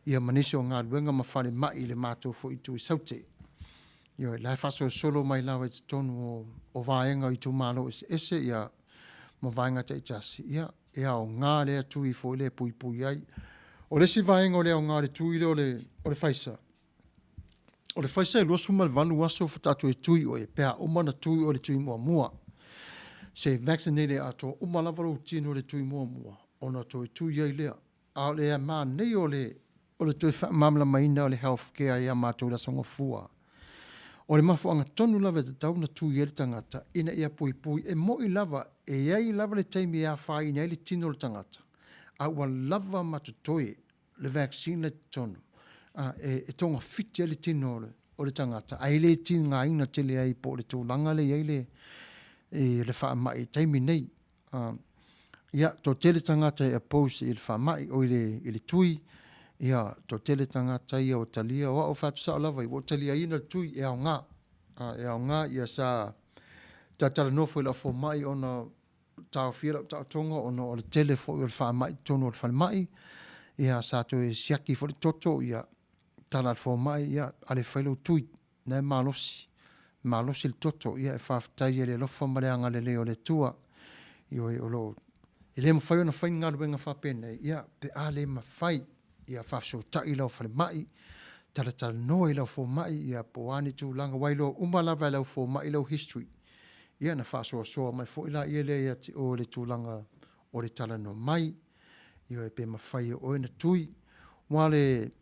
ia ma nisi o galuega ma falemai i le matou foi itu i Saute. Ioe, la e faasolosolo mai lava i totonu o vaega o itumalo eseese ia ma vaega taitasi, ia e aoga lea tui foi lea e puipui ai. O le isi vaega o le aoga o le tui lea o le Pfizer, O le Pfizer e 28 aso faatoa toe tui oe pe a uma ona tui oe i le tui muamua. Se vaccinated atoa uma lava lou tino i le tui muamua ona toe tui ai lea. A o le manaia o le o le toe faamalamalamaina o le health care ia matou i le Aso Gafua, o le mafuaaga tonu lava e tatau ona tui ai le tagata ina ia puipui. E moni lava e i ai lava le taimi e afaina ai le tino o le tagata, a ua lava ma totoe le vaccine la i totonu, e togafiti ai le tino o le tagata, ae le tigaina tele ai po o le tulaga lea e i ai le, le faamai i le taimi nei. Ia, toatele tagata e oppose i le faamai, oi i le tui, ia, toatele tagata ia ua talia, o au e fai atu sao lava, ua ou taliaina le tui, e aoga. E aoga, ia sa talatalanoa foi i lau fomai ona taofia lau taotoga ona o le tele foi o le faamai i totonu o le falemai, ia sa toe siaki foi le toto, ia tala a le fomai, ia ale fai lou tui, na e malosi, malosi le toto, ia e faafetai i le alofa ma le agalelei o le Atua. Ioe, o lo o, e le mafai ona fai ni galuega faapenei, ia pe a le mafai, ia faafesootai i lau falemai, talatalanoa i lau fomai, ia po o a ni tulaga, ua iloa uma lava e lau fomai lau history. Ia ona faasoasoa mai foi laia lea ia te oe i le tulaga o le talanoa mai, ioe, pe mafai e oe ona tui. Aua o le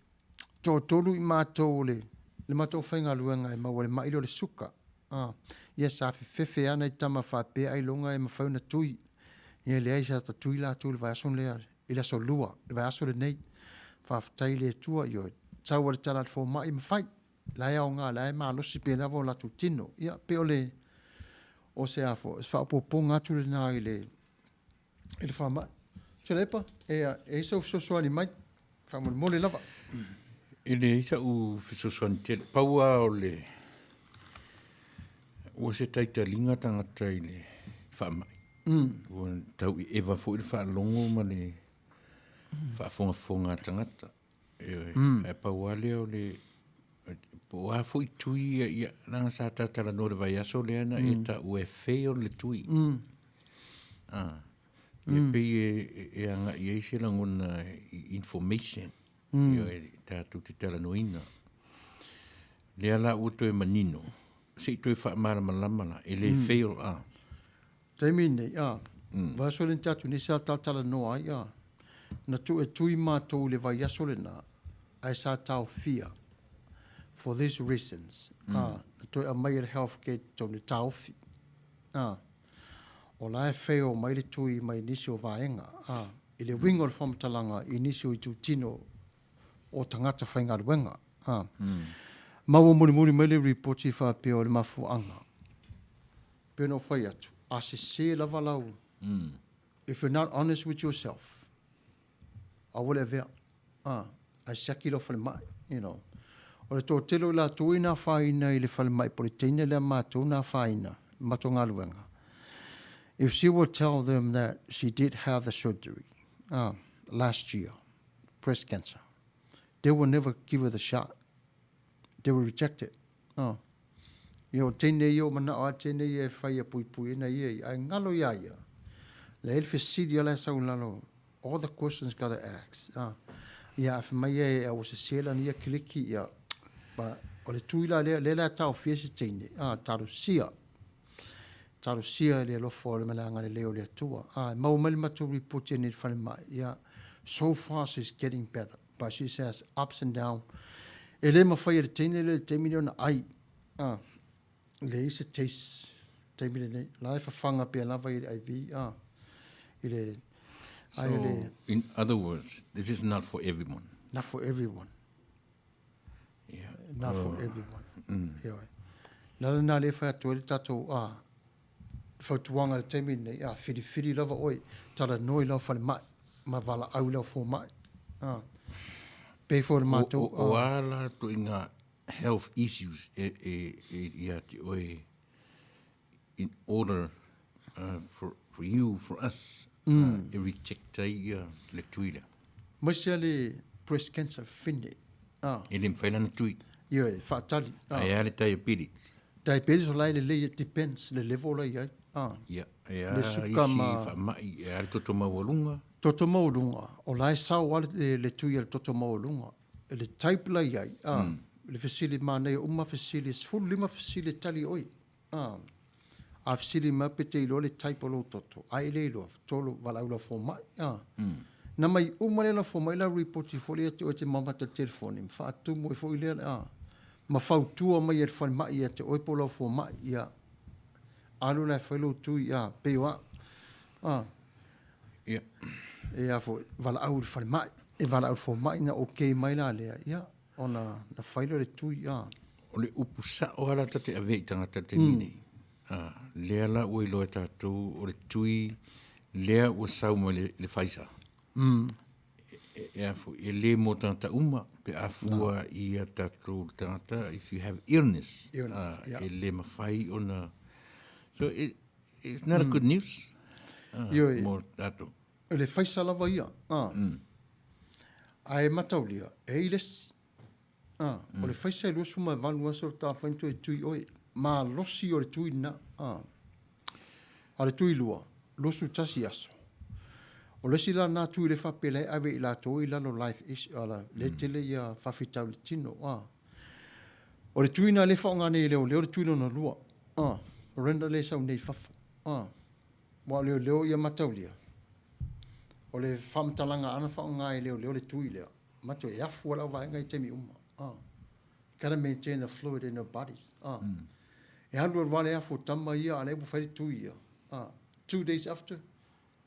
toatolu i matou o le matou faigaluega e maua i le mai lea o le suka, a, ia sa fefefe lava nai tama faapea ailoga e mafai ona tui. Ia leai, sa ta tui latou i le vaiaso lea i le aso Lua, le vaiaso lenei. Faafetai i le Atua, ioe, sau lava le tala a le fomai e mafai. La e aoga, la e malosi pea lava o latou tino. Ia, pei o le, o se a foi, o se faaopoopoga atu lena i le, i le faamai. Tuilaepa, e i ai sou fesoasoani mai, faamolemole lava. E leai sa'u fesoasoani tele, pau lava o le ua se taitaliga tagata i le faamai. Ua tau eva foi le faalogo ma le faafogafoga a tagata. Ioe, ae pau lava lea o le po o a foi tui ia, ia leaga sa ta talanoa i le vaiaso lea na e taua e fail le tui. Ah, ia pei e, e agai ai se lagona i information, ioe, tatou te talanoaina. Lea la ua toe manino, se i toe faamalamalama la, e le fail ah. Taimi lenei, a, vaiaso lea na tea atu nei sa talatalanoa ai, a, na tuu e tui matou i le vaiaso lena, ae sa taofia. For these reasons, ā, na toe aumai e le Health Care i totonu le taofi, ā, o la e fail mai le tui mai nisi o vaega, ā, i le uiga o le faamatalaga i nisi o itutino o tagata faigaluega, ā. Ma ua mulimuli mai le ripoti faapea o le mafuaaga, pei ona ou fai atu, a sese lava lau, if you're not honest with yourself, Aua le avea, a, ae siaki lau falemai, you know. O le toatele o i latou i na afaina i le falemai po o le teine lea matou na afaina i matou galuega, if she would tell them that she did have the surgery, a, last year, breast cancer, they will never give her the shot. They will reject it. A. Ia, o teine ia o manao a teine ia e fai ia puipui ina ia ia, ae ngalo ia ia. Le le fesili ala e sau lalo, all the questions gotta ask. Ah. Ia, a mai ia e ua sese lana ia kiliki, ia. Ba, o le tui la lea, lea la taofia se teine, ah, talosia. Talosia le alofa o le malaga lelei o le Atua. Ah, e maua mai le matou report ia nei le falemai, ia, so far she's getting better. But she says ups and down. E le mawhai e le teine le taimi nei ona ai. Ah, leai se taste taimi lenei. La e whawhanga pea lava i le IV. Ah, i le, so, ai le, in other words, this is not for everyone. Not for everyone. Yeah. Not for everyone. Ioe. Nā le nā le whai atu ai le tātou, ah, fautuaga i le taimi lenei, a whiriwhiri lava oe, talanoa i lau falemai, ma valaau i lau fomai. A, pei foi o le matou... O, o, o a la ituaiga health issues e, e, e ia te oe in order uh, for, for you, for us, mm. uh, e reject ai ia le tui lea? Maise a le breast cancer fine. Ah. E le mawhai lana tui. Ioe, whaatali. Ah. Ai a le diabetes. Diabetes o la e lelei, it depends le level la i ai. Ah. Ia, e a isi whaamai, e a le toto maualuga. Toto maualuga, o la e sao a le, le tui a le toto maualuga. E le type la i ai, ah. Mm. Le fesili manaia uma fesili, 15 fesili e tali oi. Ah. A fesili mai pe te iloa le type o lou toto. Ai e le iloa, tolo valaau lau fomai. Ah. Mm. Na mai uma le lau fomai la report i foi le te oe te mamata le telefoni, ma faatumu ai foi lea, ah. Ma fautua mai e le falemai ia te oe po o lau fomai, ia alu la e fai lou tui, ah, pei o au. Ah. Ia. E a foi, valaau i le falemai, e valaau i le fomai na okay mai la lea, ia, ona na fai lea o le tui, ah. O le upu sao lava la ta te ave i tagata i le taimi nei. Ah, lea la ua iloa e tatou o le tui lea ua sau mai le, le Pfizer. Mm. E, e, a foi, e le mo tagata uma pe a fua i a tatou tagata if you have illness, illness uh, yeah. e le mawhai ona so it, it's not mm. a good news uh, mo tatou. Le Pfizer lava ia. Ah. Mm. Ae mataulia, e i le isi. Ah, mm. O le Pfizer e 28 aso faatoa mafai ona toe tui oe. Malosi o le tui lena. Ah. A o le tui lua, 21 aso. O le isi la lena tui le faapea la e ave i latou i lalo life is, ala, le mm. tele ia faafitauli tino. Ah. O le tui na le whaonga nei leo leo le tui lona lua. Ah. O renda le sau nei fafo. Ah. Wa o leoleo ia mataulia. O le whamatalaga ana whaonga e leoleo le tui lea. Matua e afu ala vaenga i taimi uma. Ah. Gotta maintain the fluid in your body. Ah. Mm. E alu alu wale afu tama ia, a le ua fai le tui ia. Ah. 2 days after,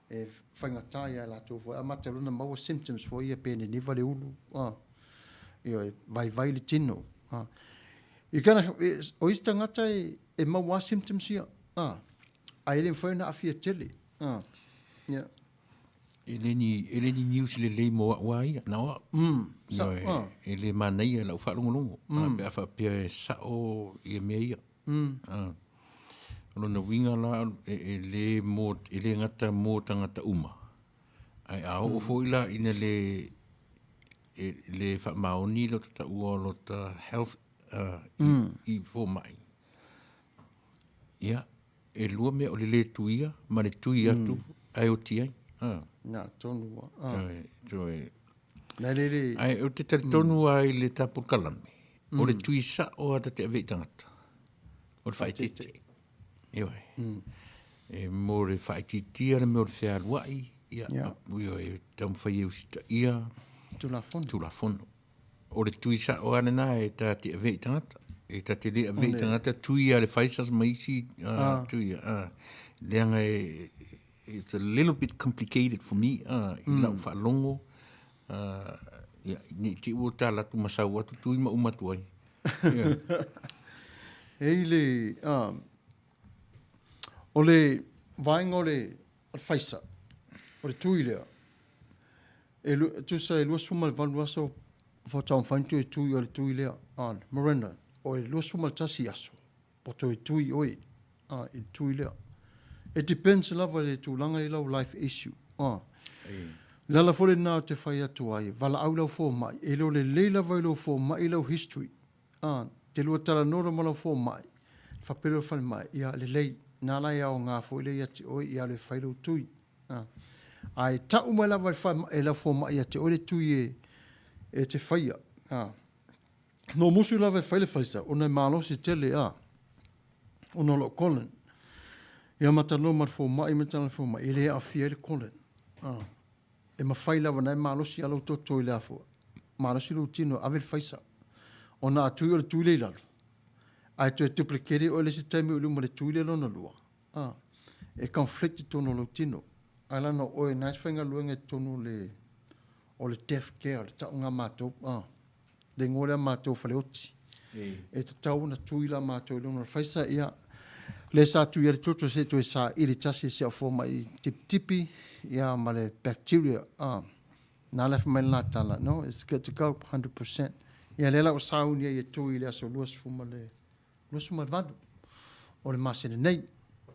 e faigata ia latou foi. Amata lona maua symptoms foi ia pe niniva le ulu. Ah. Ia, e vaivai le tino. Ah. You gotta, o isi tagata e, e maua symptoms ia. Ah. Ae le mafai ona aafia tele. Ah. Yeah. E le ni, e le ni news lelei mo au a ia, na o au. Mm, sa, Ioe, ah. E le manaia lau faalogologo, mm. pe a faapea e sao ia mea ia. Mm. Ah. O lona uiga la, e, e le mo, e le gata mo tagata uma. Ae a oo mm. foi la ina le, e le faamaoni lo taua o lota health uh, mm. i, i fomai. Ia, E lua mea o le lē tuia ma le tui atu ae oti ai. A. Nā, tonu ua. A. Toe, toe. Nā le le. Ae ou te talitonu mm. ai le tā polokalame, mm. o le tui sao a ta te ave i tagata. O le whaitete. Ioe. Mm. E mō le whaititia le mea o le whealuai, ia, yeah. ioe, taumawhai e usita ia. Tulafono. Tulafono. O le tui sa'o lava lena e ta te avea i tagata. E ta te le avea i tagata tui a le Pfizer ma isi tui a, leaga e it's a little bit complicated for me i lau faalogo ia, ne i te i ua tala atu ma sau atu tui ma uma atu ai. E i le, o le vaega o le Pfizer, o le tui lea, E tusa e 28 aso faatoa mafai ona toe tui o le tui lea, a, Morena, o le 21 aso po toe tui oe, a, i le tui lea. E depends lava i le tulaga i lau life issue, a. Le ala foi lena ou te fai atu ai, valaau lau fomai, e le o lelei lava i lou fomai lau history, a, te lua talanoa loa ma lau fomai, faapea lea o le falemai, ia lelei, na la e aoga foi lea ia te oe, ia alu e fai lou tui. Ae tau mai lava e lau fomai ia te oe le tui e te faia. No musu lava e fai le faisa, ona e malosi tele, ona o lou colon. Ia ma talanoa ma le fomai ma tala le fomai, e le aafia ai le colon. E mafai lava na e malosi a lou toto i le afua. Malosi lou tino, ave le faisa. Ona a tui o le tui le i lalo, ae toe duplicate oe le isi taimi o i luma le tui le lona lua. A, e conflict i totonu o lou tino. Ae leaga o oe na e faigaluega i totonu o le o le death care, le tauga a matou, a, le igoa lea matou faleoti. E tatau ona tui la matou i luga o le faisa, ia, lea sa tui ai le toto se i toe saili tasi e si au fomai tipitipi, ia, ma le bacteria, a, na la fai mai le la tala, no, it's good to go, 100%. Ia, lea la ua sauni ai e tui i le aso 28 o le masina nei,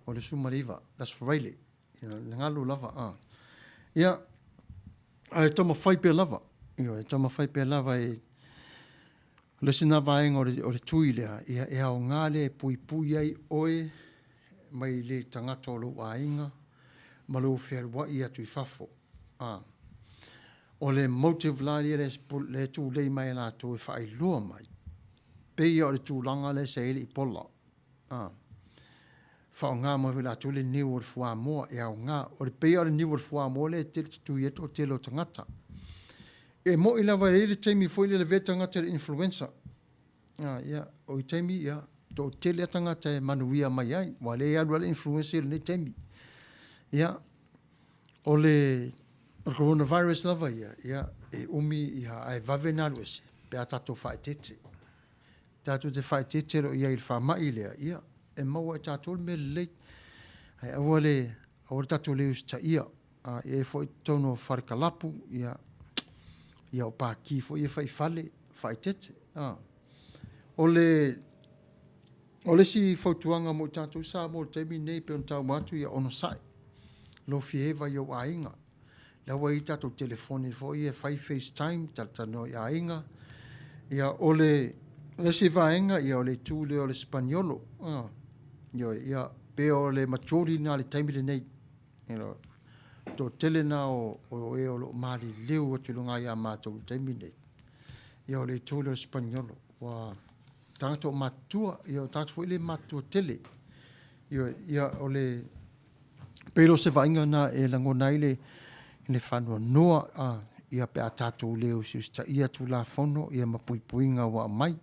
o le 19, le Aso Faraile, ia, le galu lava, a. Ia, ae taumafai pea lava, ioe, taumafai pea lava e, o le isi lena vaega o le, o le tui lea, ia, e aoga lea e puipui ai oe mai le tagata o lou aiga ma lou fealuai atu i fafo. A. O le motive la ia lea e tulei mai e latou e faailoa mai, pei lava o le tulaga lea sa i ai le Ebola. A. Faaaoga mai foi latou le niu o le fuamoa e aoga. O le pei lava o le niu o le fuamoa lea e tele tutui ai le toatele o tagata. E moni lava e i ai le taimi foi lea e lavea tagata i le influenza. A, ia, o i taimi, ia, toatele lava tagata e manuia mai ai, aua o lea e alu lava le influenza i lenei taimi. Ia, o le coronavirus lava ia, ia, e umi, ia, ae vave ona alu ese pe a tatou faaeteete. Tatou te faaeteete loa i ai i le faamai lea, ia, e maua e tatou le mea lelei. Ae aua le, aua le tatou le usitaia. A i ai foi i totonu o fale kalapu, ia, ia o paki foi ia fai i fale, faaeteete. A. O le, o le isi fautuaga mo i tatou i Samoa i le taimi lenei, pei ona taua atu, ia onosai, lou fia eva i ou aiga. La ua i ai tatou telefoni foi ia e fai FaceTime, talatalanoa i aiga. Ia, o le isi vaega, ia, o le itu lea o le Sipaniolo. Ioe, ia, pe o le majority lena i le taimi lenei. You know, toatele lena o, o e o lo o maliliu atu i luga ia matou i le taimi lenei. Ia, o le itu lea o le Sipaniolo. Ua tagata o matutua, ia, o tagata foi le matutua tele. Ioe, ia, o le Pei o se vaaiga lena e lagona ai le, le faanoanoa a, ia pe a tatou le usiusitaia Tulafono ia ma puipuiga ua aumai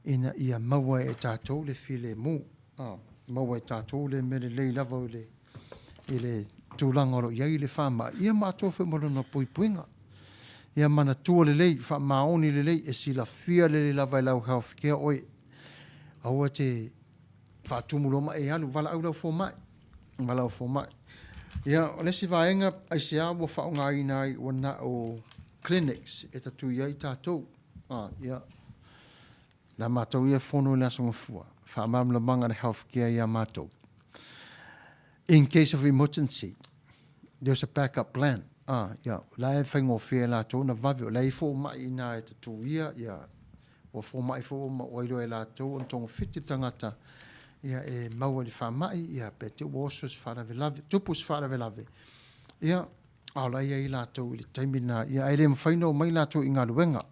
ina ia maua e tatou le filemu, a, maua e tatou le mea lelei lava i le, i le tulaga o lo o i ai le faamai, ia ma atoa foi ma lona puipuiga. Ia manatua lelei, faamaoni lelei, e silafia lelei lava e lau health care oe. Aua te faatumu loa ma e alu, valaau lau fomai, valaau fomai. Ia, o le isi vaega, aisea ua faaaogaina ai ua na o clinics e tatui ai tatou. Ah, ia, na matou ia fono i le Aso Gafua, faamalamalamaga le health care ia matou. In case of emergency, there's a backup plan. Ah, ia, la e faigofie e latou na vave, o la e fomai ina e tatuia, ia, Ua fomai foi ma ua iloa e latou ona togafiti le tagata ia e maua i le faamai, ia pe te ua oso se faalavelave, tupu se faalavelave, ia a o la e i ai latou i le taimi lena, ia ae le mafai ona omai latou i galuega.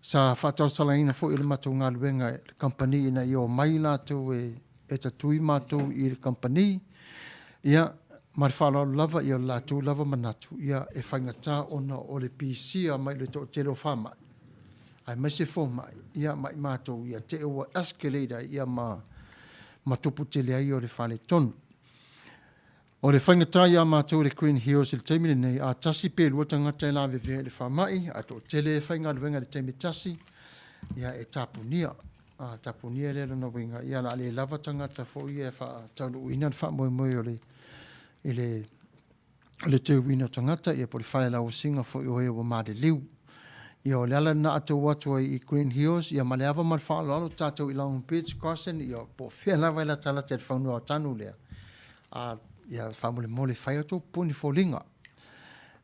Sa faatalosagaina foi e le matou galuega e le kamupani ina ia omai latou e e tatui matou i le kamupani, ia ma le faaaloalo lava, ia o le latou lava manatu, ia e faigata ona o le pisia mai le toatele o faamai. Aemaise fomai, ia, ma i matou, ia, te ua escalate ai, ia, ma, ma tupu tele ai o le faaletonu. O le faigata ia matou i le Green Hills i le taimi lenei, a tasi pe lua tagata e lavevea i le faamai, ae toatele e faigaluega i le taimi e tasi, ia e tapunia. A tapunia lea lona uiga, ia o le a le lava tagata foi ia e faataunuuina le faamoemoe o le, i le, le teuina o tagata, ia po o le falelauasiga foi o e ua maliliu. Ia o le ala lena a tou o atu ai i Green Hills, ia ma le ava ma le faaaloalo tatou i Long Beach Crossing, ia po o fea lava e latalata i le fanua o tanu lea, a, ia faamolemole fai outou puni foliga.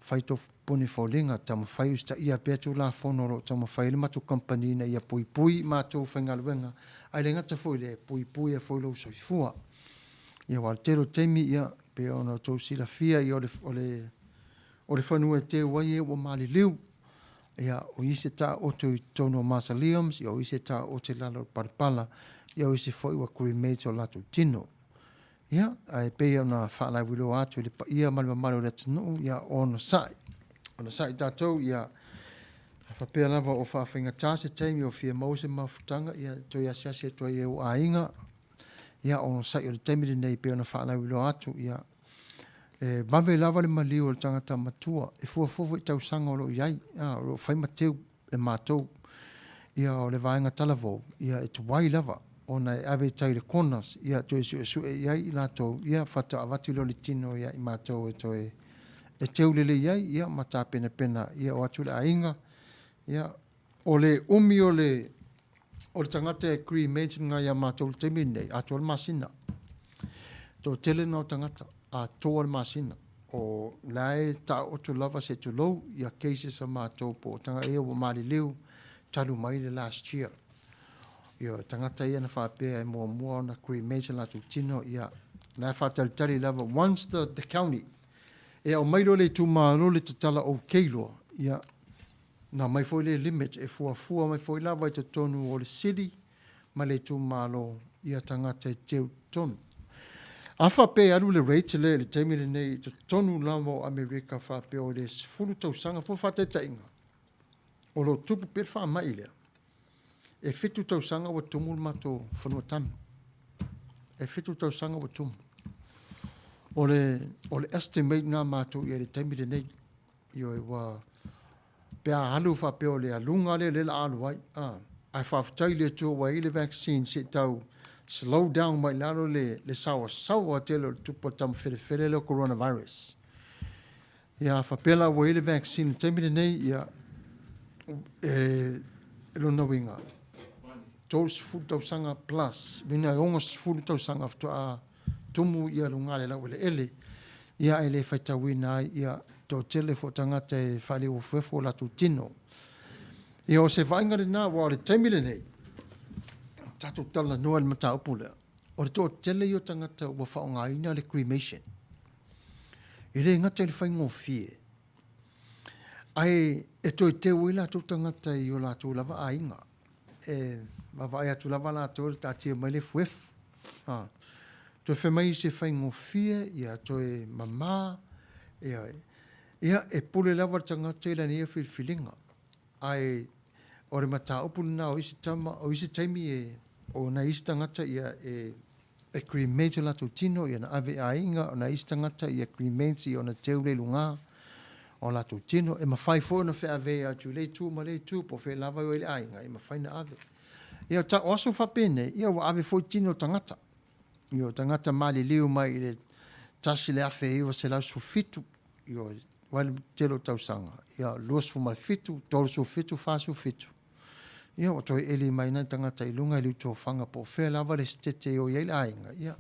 Fai outou puni foliga, taumafai usitaia pea Tulafono o lo o taumafai ai le matou kamupani ina ia puipui i matou faigaluega, ae le gata foi i lea, e puipui ai foi lou soifua. Ia aua o le tele o taimi, ia, pei ona outou silafia, ia, o le, o le, o le fanua e teu ai e ua maliliu. Ia, o isi e taooto i totonu o mausoleums, ia o isi e taooto i lalo o le palapala, ia o isi foi ua cremate o latou tino. Ia, ae pei ona faalauiloa atu i le paia ma le mamalu o le atunuu, ia onosai. Onosai tatou, ia a faapea lava o faafaigata se taimi o fia maua se mafutaga, ia toe asiasi atu ai e ou aiga, ia onosai o le taimi lenei pei ona faalauiloa atu, ia e vave lava le maliu o le tagata matua, e fuafua foi i tausaga o lo o i ai, a, o lo o fai ma teu e matou. Ia o le vaega talavou, ia e tuai lava ona e ave i tai i le corners, ia toe suesue i ai i latou, ia faatoa avatu lea o le tino ia i matou e toe e teu lelei ai, ia ma tapenapena, ia o atu le aiga, ia o le umi o le o le tagata e cremate lena ia matou i le taimi lenei, atoa le masina. Toatele lena o tagata, atoa le masina. O la e taooto lava se tulou ia cases a matou po o tagata ia ua maliliu talu mai le last year. Ia tagata ia na faapea e muamua ona cremate o latou tino, ia la e faatalitali lava once the, the county e aumai loa le itumalo le tatala okay loa, ia na aumai foi le limit e fuafua mai foi lava i totonu o le city ma le itumalo ia tagata e teu totonu. A faapea e alu le rate lea i le taimi lenei i totonu lava o Amerika faapea o le 10 tausaga foi faataitaiga, o lo o tupu pea le faamai lea, e 7 tausaga ua tumu le matou fanua tanu. E 7 tausaga ua tumu. O le, o le estimate na matou i ai i le taimi lenei. Ioe, ua pe a alu faapea o le aluga lea lea la alu ai. Ah, ae faafetai i le Atua ua i ai le vaccine se i tau slow down mai lalo le, le saoasaoa tele o le tupu o le tamafelefele lea o coronavirus. Ia, faapea la ua i ai le vaccine i le taimi lenei, ia, e, lona uiga, 30 tausaga plus, uiga e 60 tausaga faatoa tumu ia luga le laueleele, ia e le faitauina ai ia toatele foi tagata e faaleuefuefu o latou tino. Ia o se vaaiga lena, aua o le taimi lenei, tatou talanoa i le mataupu lea, o le toatele ia o tagata ua faaaogaina le cremation. E le gata i le faigofie, ae e toe teu ai latou tagata i o latou lava aiga. E vaavaai atu lava latou e taatia mai le efuefu. A, toe fai mai se faigofie, ia toe mama, ia, ia e pule lava le tagata i lana ia filifiliga. Ae o le mataupu lena o isi tama, o isi taimi e, o nai isi tagata ia e, e cremate o latou tino, ia na ave i aiga, o nai isi tagata ia cremate ia ona teu lea i luga o latou tino. E mafai foi ona feavea atu i lea itu ma lea itu, po o fea lava e o ai le aiga, e mafai ona ave. Ia, o aso faapenei, ia ua ave foi tino o tagata. Ia, o tagata maliliu mai i le 1917, ia, vaai le tele o tausaga, ia, 27, 37, 47. Ia, ua toe eli mai nai tagata i luga i Liutofaga po o fea lava le setete e o i ai le aiga, ia,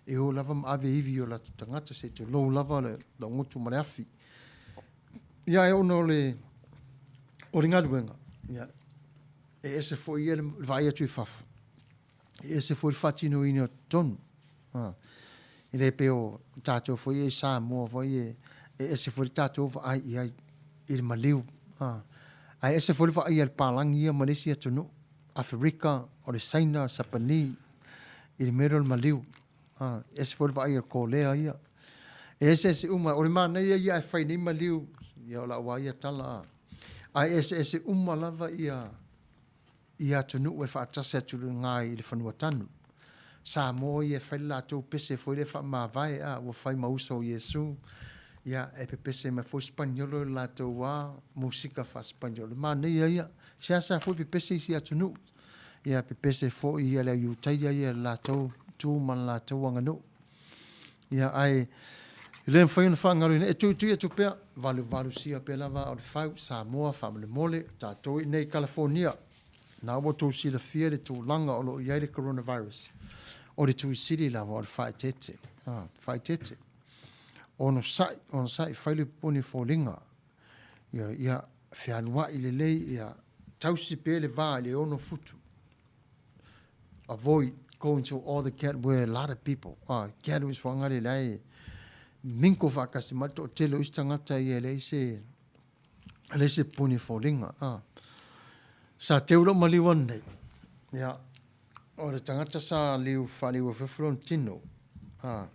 e o lava ma ave ivi i o latou tagata, se i tulou lava le gutu ma le afi. Ia, ae ona o le, o le galuega, ia, e ese foi ia le vaai atu i fafo, e ese foi le faatinoina o totonu. A, e le pei o tatou foi ia i Samoa foi e, e ese foi le tatou vaai i ai i le maliu. A, ae ese foi le vaai a le palagi ia ma le isi atunuu, Aferika, o le Saina, Sapani, i le mea lea o le maliu. A, e ese foi le vaai a le Kolea ia. E eseese uma, o le manaia ia ae fai nei maliu, ia o lau lava ia tala, a, ae eseese uma lava ia. i atunuu e faatasi atu i luga i le fanua tanu. Samoa ia e fai le latou pese foi lea faamavae a ua fai ma uso o Iesu, ia e pepese mai foi Sipaniolo i le latou a musika faa-Sipaniolo. Manaia ia. Seasea foi pepese isi atunuu, ia pepese foi ia le au Iutaia ia i le latou tu ma le latou aganuu. Ia ae e le mafai ona faagaloina, e tuitui atu pea, valuvalusia pea lava aa o le fau, Samoa faamolemole, o tatou i inei i Kalafonia, na ua outou silafia le tulaga o lo o i ai le coronavirus, o le tuisili lava o le faaeteete, faaeteete. Onosai, onosai, fai le pupuni foliga, ia, ia fealuai lelei, ia tausi pea le va i le 6 futu. Avoid going to all the get where a lot of people ah, gatherings whangare lai minko whaakasi mai to tele o isi tagata ia e leai se e leai se puni foliga ah. Sa teu lou maliu anei ia o le tagata sa liu faaliu afefu lona tino ah.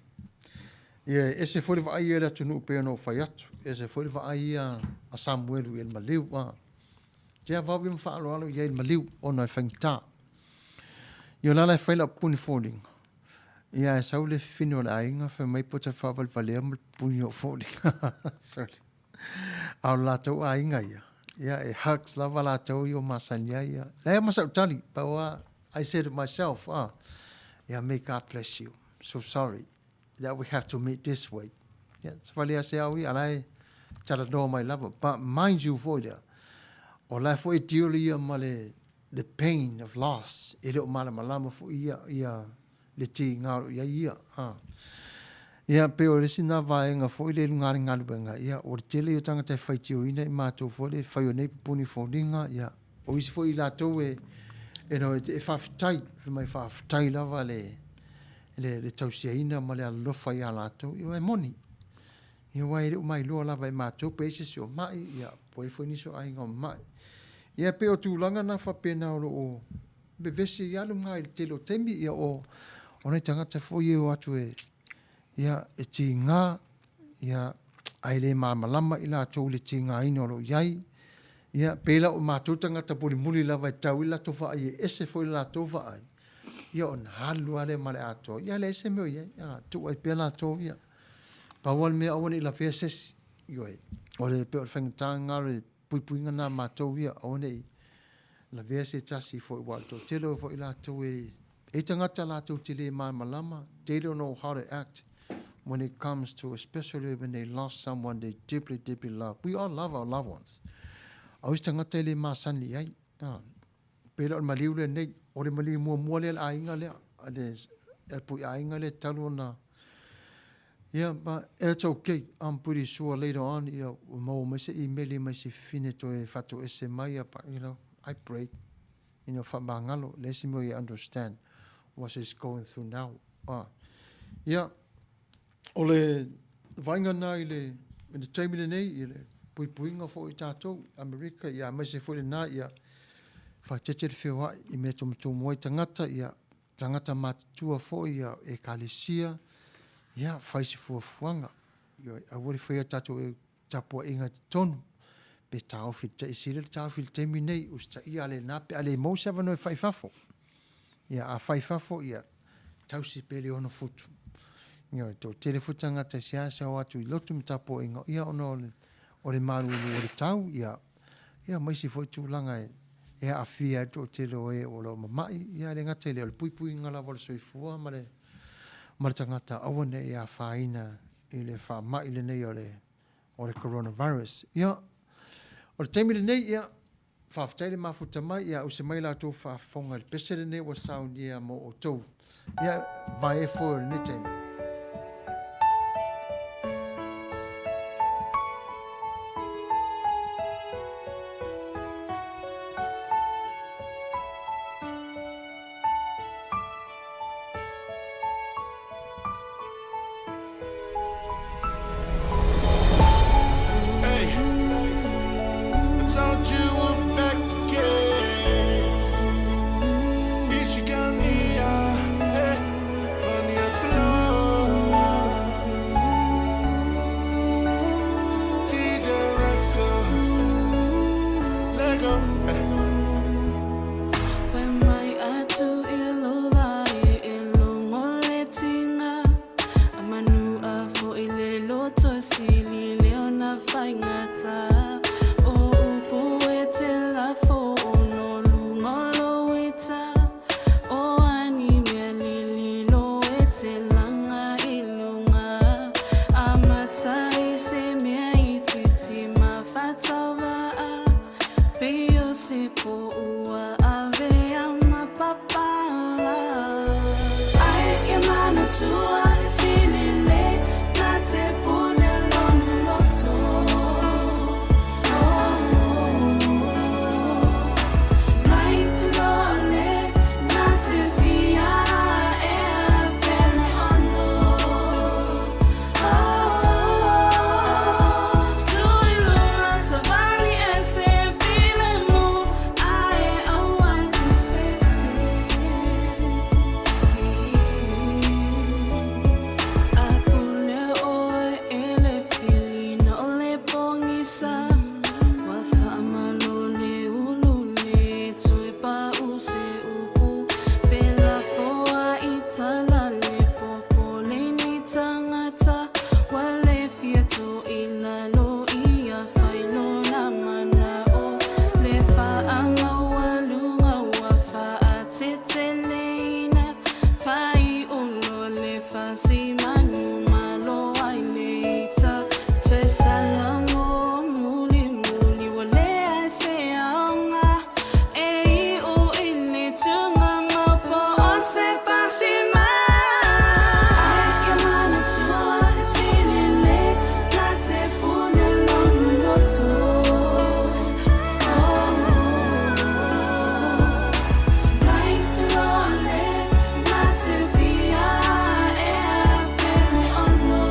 Ia e ese foi le vaai ia i le atunuu pei ona ou fai atu, e ese foi le vaai ia a Samuelu i le maliu ah. Te avau ia ma faaaloalo i ai i le maliu ona e faigata. Ia o la la e fai lau pupuni foliga, ia ae sau le fafine o le aiga fai mai po te faavalevalea ma le pupuni o foliga. Sorry. A o le latou aiga ia, ia e hugs lava latou ia o masani ai ia. Leai ma sau tali, pau lava, I said to myself, ah, yeah, may God bless you. So sorry that we have to meet this way. Yeah, savali lava se au ia, a la e talanoa mai lava. But mind you foi lea, o la e foi e deal ia ma le the pain of loss, e le o malamalama foi ia, ia le tiga o lo o i ai ia. A. Ia, pei o le isi lena vaega foi lea i luga o le galuega, ia, o le tele ia o tagata e faitioina i matou foi lea e fai o nei pupuni foliga, ia, o isi foi i latou e, you know, e faafetai, fai mai faafetai lava le, le, le tausiaina ma le alolofa ia latou, ia, e moni. Ia, aua e le o mailoa lava e matou pe i ai se isi o mai, ia, po o i ai foi nisi o aiga o mai. Ia, pei o tulaga na faapena o lo o vevesi ai lava luga i le tele o taimi, ia, o, o nai tagata foi ia e o atu e, ia, e tiga, ia, ae le malamalama i latou i le tigaina o lo o i ai. Ia, pei la o matou tagata mulimuli lava e tau i le latou vaai e ese foi le latou vaai, ia ona alu lava lea ma le atoa. Ia, e leai se mea o i ai, a, tuu ai pea latou, ia. Pau lava le mea aua ne i lavea se isi, ioe, o le, pei o le faigata lena o le puipuiga lena a matou ia, aua ne i lavea se tasi foi, aua o le toatele foi latou e, e i tagata latou te le malamalama, they don't know how to act when it comes to, especially when they lost someone they deeply, deeply love. We all love our loved ones. A o isi tagata e le masani i ai. Ah. Pei la o le maliu lenei, o le maliu muamua lea a le aiga lea, a le, a le pui aiga lea talu ona Yeah, but it's okay. I'm pretty sure later on, ia, ua maua mai se imeli mai se fafine toe faatoese mai, ia, but, you know, I pray, you know, faamagalo, leai se mea o ia understand what she's going through now. Ah. Ia, o le vaaiga lena i le, i le taimi lenei, i le puipuiga foi i tatou, Amerika, ia, aemaise foi lena, ia, faaeteete le feoai i mea e tumutumu ai tagata, ia, tagata matutua foi ia Ekalesia, ia, fai se fuafuaga. Ioe, aua le faia tatou tapuaiga i totonu, pe taofi i le taimi, sili le taofi i le taimi nei, usitaia a le na, pe a le maua se avanoa e fai i fafo. Ia, a fai i fafo, ia, tausi pea le 6 futu. Ioe, toatele foi tagata e seasea o atu i lotu ma tapuaiga, ia, ona o le, o le malulu o le tau, ia, ia ma isi foi tulaga e, e aafia ai le toatele o e o lo o mama'i, ia e le gata i lea, o le puipuiga lava o le soifua ma le, ma le tagata aua ne i afaina i le faama'i lenei o le, o le coronavirus. Ia, o le taimi lenei, ia, faafetai le mafuta mai, ia ause mai la outou faafofoga i le pese lenei ua saunia mo outou. Ia, vae foi o lenei taimi. faigata O upu e te lafo ono luga o lou ita O ani mea lililo e te laga i luga Amata i se mea itiiti ma faatauvaa Pei o se po ua avea ma papala. Ai ia manatua le sili le na te pune lona loto. Oh, mai loa le na te fia ea pele ono. Tangata Ua le fia to i lalo ia whai lona mana o le whaamaualuga ua whaateteleina whai ulo le whasimanu malo ai le ita toe salamo muli muli ua leai se aoga e iu i le tunga mau po o se pasima. Ai ia manatua le sili le na te pune lona loto. Mai loa le na te fia ea pele ono.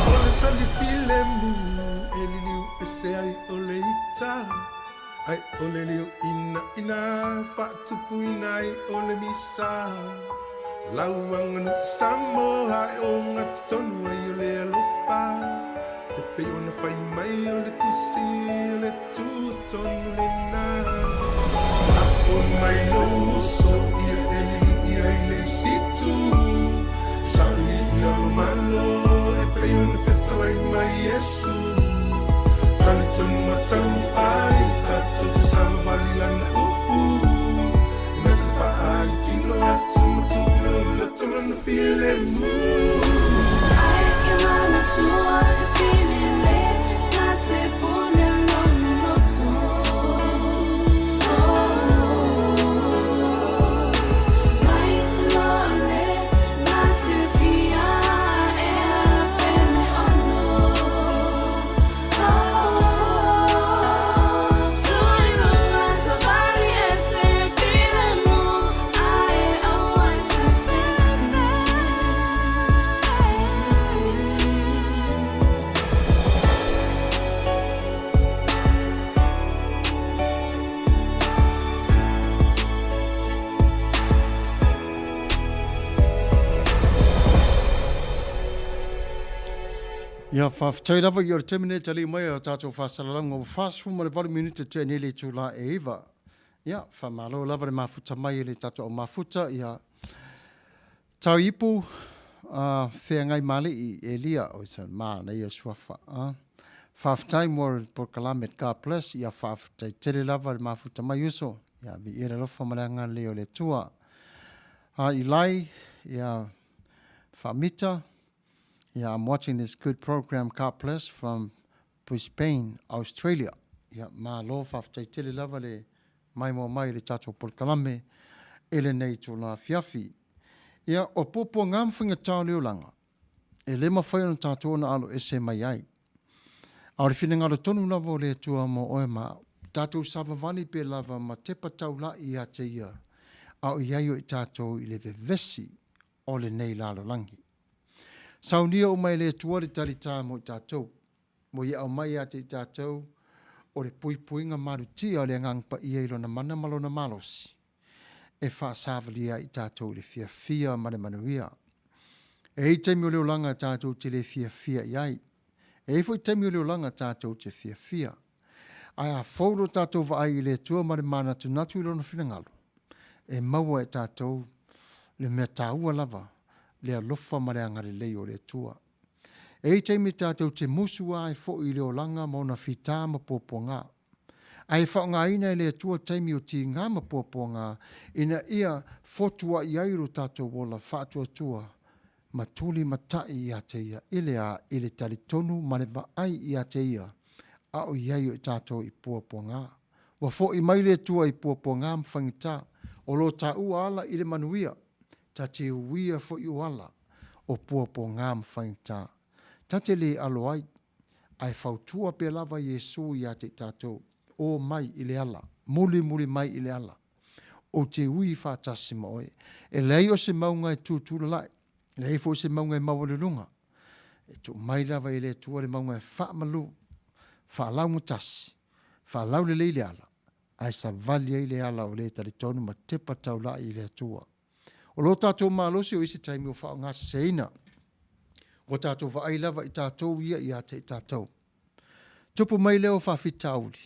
O le tali filemu e liliu ese ai o le ita Ai o le lio ina ina faatupuina ai o le misa Lau aganuu Samoa e ogatotonu ai o le alofa E pei ona fai mai o le tusi o le tutonu lena Apo mai lou uso ia e liliu ia i le isi itu Sailiili lo Malo e pei ona fetalai mai Iesu Talitonu ma taumafai tatou te savavali i lana upu Na te faaali tino atu ma tuu i lou loto lona filemu. Ai ia manatua le sili le na te pune lona loto. Mai loa le na te fia ea pele ono. Tui luga savali ese filemu ae aua e te fefe. Ia, faafetai lava i o le taimi nei tali mai o tātou faasalalauga ua 48 minute tea nei le itulā e 9. Ia, faamalo lava le mafuta mai e le tātou au mafuta, ia tau ipu a feagai mali'i Elia o isa manaia suafa. A. Faafetai mo le polokalame God bless, ia faafetai tele lava le mafuta mai uso. Ia, viia le alofa ma le agalelei o le Atua. A Ilai, ia Faamita, ia I'm watching this good program God bless from Brisbane, Australia. Ia, malo, faafetai tele lava le maimoa mai i le tatou polokalame i lenei itula afiafi. Ia, o puapuaga ma faigata o le olaga, e le mafai ona tatou ona alo ese mai ai. A o le finagalo tonu lava o le Atua mo oe ma au, tatou savavali pea lava ma tepa taula'i ia te Ia, a o i ai o i tatou i le vevesi o lenei lalolagi. Saunia uma e le Atua le talitā mo i tatou, mo ia aumai ia te i tatou o le puipuiga malutia o le Agaga Paia i Lona mana ma Lona malosi, e faasavalia ai i tatou i le fiafia ma le manuia. E i ai taimi o le olaga tatou te le fiafia i ai. E i ai foi taimi o le olaga tatou te fiafia. Ae a fou lo tatou vaai i le Atua ma le manatunatu i Lona finagalo, e maua e tatou le mea taua lava le alofa ma le agalelei o le Atua. E i ai taimi tatou te musu ai foi i le olaga ma ona fita ma puapuaga. Ae faaaogaina e le Atua taimi o tiga ma puapuaga ina ia fotuai ai lo tatou ola faatuatua ma tulimatai ia te Ia i le a? I le talitonu ma le vaai ia te Ia a o i ai o i tatou i puapuaga. Ua foi mai le Atua i puapuaga ma faigata, o lo taua ala i le manuia, ta te uia foi o ala o puapuaga ma faigata. Ta te le alo ai, ae fautua pea lava Iesu ia te i tatou, O mai i le ala, mulimuli mai i le ala. Ou te ui faatasi ma oe. E leai o se mauga e tutulalai, leai foi se mauga e maualuluga. E tuu mai lava e le Atua le mauga e faamalu, faalaugatasi, faalaulelei le ala, ae savali ai le ala o le talitonu ma tepa taulai i le Atua. O lo tatou malosi o isi taimi ua faaaogaseseina. Ua tatou vaai lava i tatou ia ia te i tatou. Tupu mai lea o faafitauli,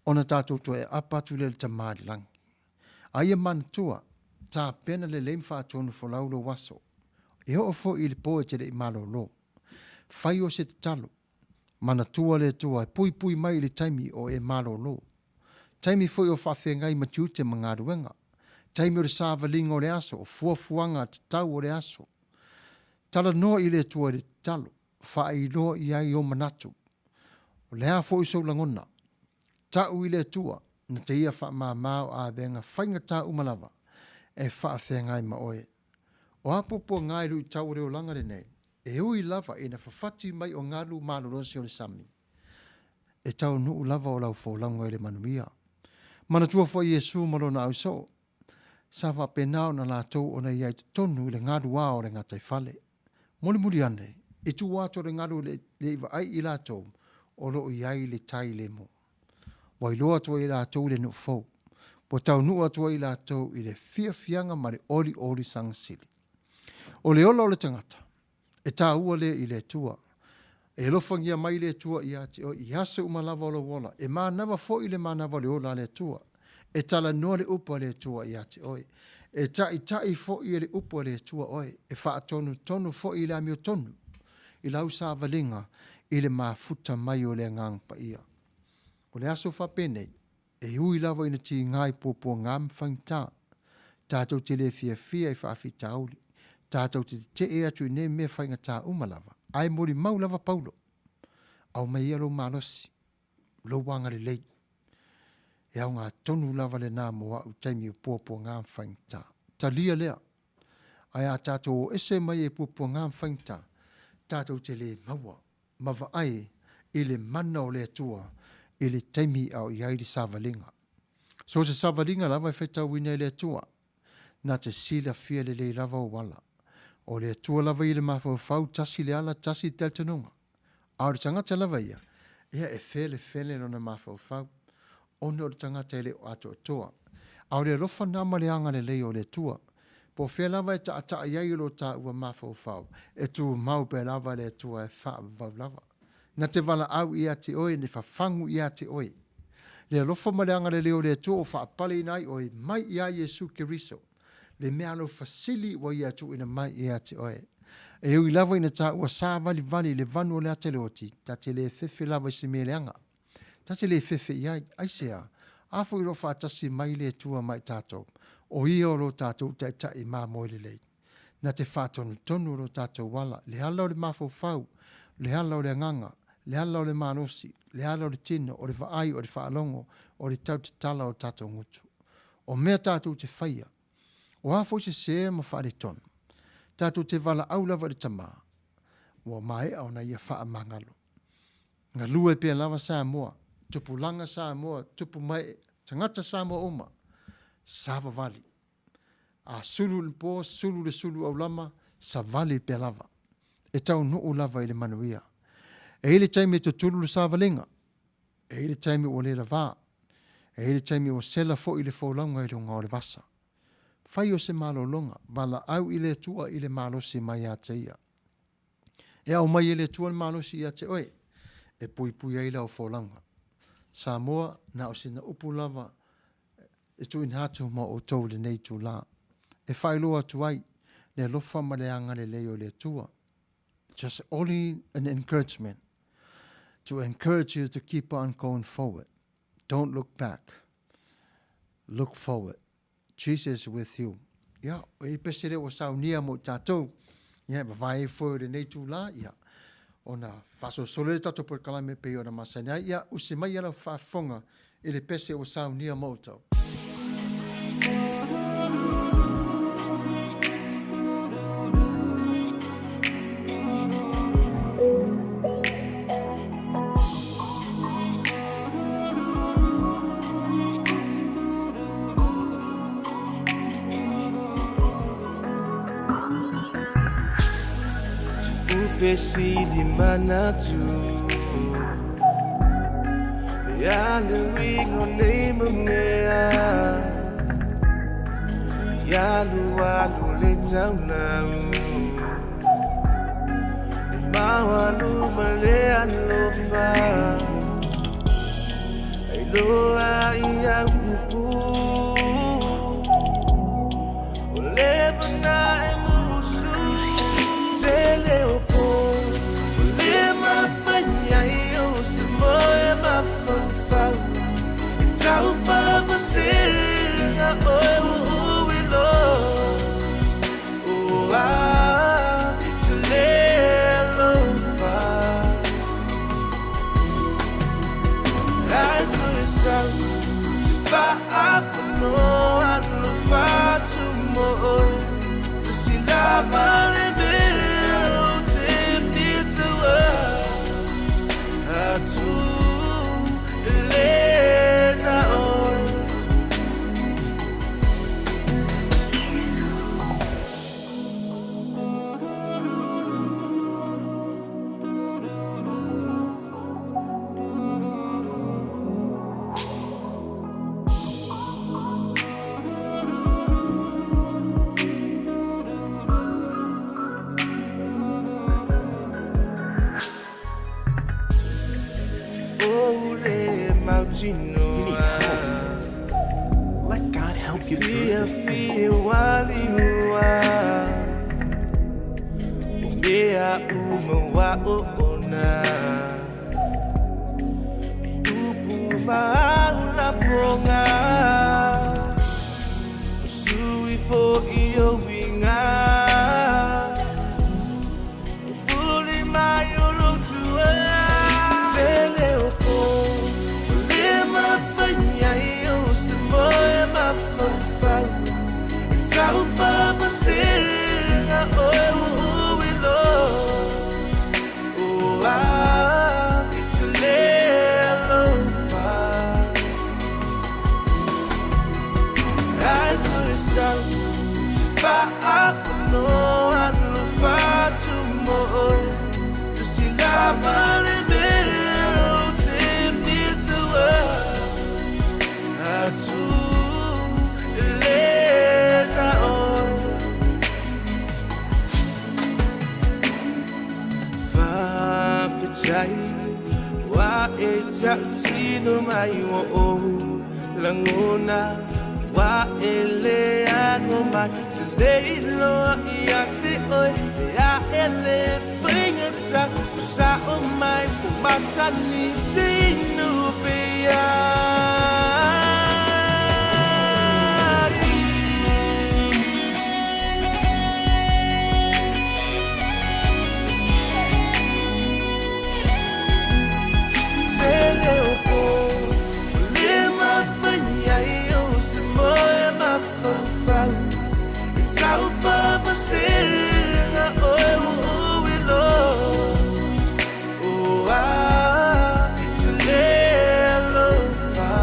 ona tatou toe aapa atu lea i le Tama i le lagi. A ia manatua, tapena lelei ma faatonufolau lou aso. E oo foi i le po e te le i malolo. Fai o se tatalo, manatua le Atua e puipui mai i le taimi o e malolo. Taimi foi o faafeagai ma tiute ma galuega. Taimi o le savaliga o le aso, o fuafuaga tatau o le aso. Talanoa i le Atua i le tatalo. Faailoa i ai ou manatu. O le a foi sou lagona, ta'u i le Atua, na te ia faamāmā o avega faigata uma lava e faafeagai ma oe. O a puapuaga e luitau o le olaga lenei, e ui lava ina fafati mai o galu malolosi o le sami, e taunuu lava o lau folauga i le manuia. Manatua foi Iesu ma lona ausoo, sa faapena ona latou ona i ai totonu i le galuā o le gataifale. Mulimuli ane, i tua atu o le galu le i vaai i latou o lo o i ai le tai lemo. Ua iloa atu ai e latou i le nuu fou. Ua taunuu atu ai latou i le fiafiaga ma le olioli sagasili. O le ola o le tagata, e taua lea i le Atua. E alofagia mai le Atua ia te oe i aso uma lava o lou ola. E manava foi le manava o le ola a le Atua. E talanoa le upu a le Atua ia te oe. E taitai foi e le upu a le Atua oe. E faatonutonu foi i le amiotonu i lau savaliga i le mafuta mai o le Agaga Paia. O le aso faapenei, e ui lava ina tiga i puapuaga ma faigata, tatou te le fiafia i faafitauli, tatou te tetee atu i nei mea faigata uma lava, ae molimau lava Paulo, Aumai ia lou malosi, lou agalelei. E aoga tonu lava lena mo au i taimi o puapuaga ma faigata. Talia lea. Ae a tatou o ese mai e puapuaga ma faigata, tatou te le maua ma vaai i le mana o le Atua i le taimi a o i ai le savaliga. So o se savaliga lava e faitauina e le Atua, na te silafia lelei lava ou ala. O le Atua lava ia le mafaufau, tasi le ala, tasi le talitonuga. A o le tagata lava ia, ia e felefele lona mafaufau, ona o le tagata e le o atoatoa. A o le alofa na ma le agalelei o le Atua, po o fea lava e taataa ai o lo taua mafaufau, e tumau pea lava le Atua e faavavau lava. Na te valaau ia te oe, ne fafagu ia te oe. Le alofa ma le agalelei o le Atua ua faapaleina ai oe mai ia Iesu Keriso, le meaalofa sili ua ia tuuina mai ia te oe. E ui lava ina taua savalivali i le vanu o le ata leoti, ta te le fefe lava i se mea leaga. Ta te le fefe i ai, aisea? A foi o lo o faatasi mai le Atua ma i tatou, o Ia o lo tatou Taitai mamoe lelei. Na te faatonutonu o lo tatou ala, le ala o le mafaufau, le ala o le agaga, le ala o le malosi, le ala o le tino, o le vaai, o le faalogo, o le tautatala o tatou gutu. O mea tatou te faia, o a foi sesē ma faaletonu, tatou te valaau lava i le Tama, ua maea ona ia faamagalo. Galue pea lava Samoa, tupulaga Samoa, tupu mae, tagata Samoa uma, savavali. A sulu i le po, sulu le sulu aulama, savali pea lava. E taunuu lava i le manuia. E i ai le taimi e tutulu le savaliga, E i ai le taimi ua le lavā. E i ai le taimi ua sela foi le folauga i luga o le vasa. Fai o se malologa, valaau i le Atua i le malosi mai ia te ia. E aumai e le Atua le malosi ia te oe, e puipui ai lau folauga. Samoa, na o sina upu lava e tuuina atu mo outou i lenei itulā, e faailoa atu ai. le alofa ma le agalelei o le Atua. Just only an encouragement to encourage you to keep on going forward. Don't look back. Look forward. Jesus is with you. Ia, o e pese lea ua saunia mo i tātou. Ia, e vavae ai foi o lenei tūlā, ia, ona faasolosolo le tatou polokalame pei ona masani ai. Ia, usi mai ia lau faafofoga i le pese ua saunia mo outou. Tu'ufesili manatu E a le uiga o nei mau mea I alualu le taulau E maualu ma le alofa E iloa i au upu Ua leva ona e musu Tele o po Ua le mafai ai o se moe mafaufau E tau faavasega oe ua ui loa Ua se le alofa Ai toe sau Se faaponoa alofa atu mo oe Tasi lava le mea ou te fia taua atu E le na oe. O le mautinoa. Let God help you through Fia this. fia waliua O mea uma wa o ona I upu ma au lafoga O sui foi o uiga O fuli mai o lou tuaa Tele o po Ua le mafai ai o se moe mafaufau E tau faavasega oe ua ui loa Ua se le alofa Ai toe sau Se faaponoa alofa atu mo oe Tasi lava le mea ou te fia taua atu E le na oe Faafetai Ua e tautino mai ua ou lagona Ua e le ano mai Te le iloa ia te oe Pe a e le faigata O sa'o mai ua masani Te inu pea ai. Tele o po Ua le mafai ai o se moe mafaufau E tau faavasega oe ua ui loa Ua se le alofa.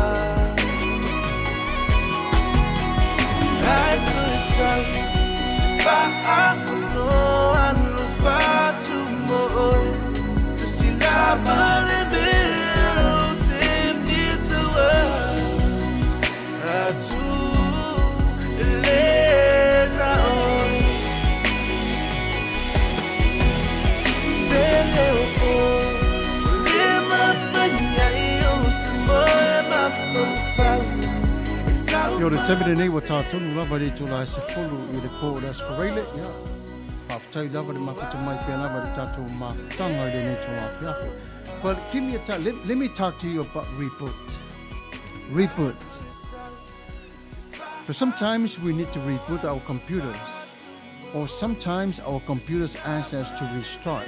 Ia, o le taimi lenei ua tā tonu lava i le itula e 10 i le pō o le Aso Faraile. Ia, faafetai lava le mafuta mai pea lava i le tatou mafutaga i lenei itula afiafi. But give me a time, let me talk to you about reboot. Reboot. But sometimes we need to reboot our computers, or sometimes our computers ask us to restart,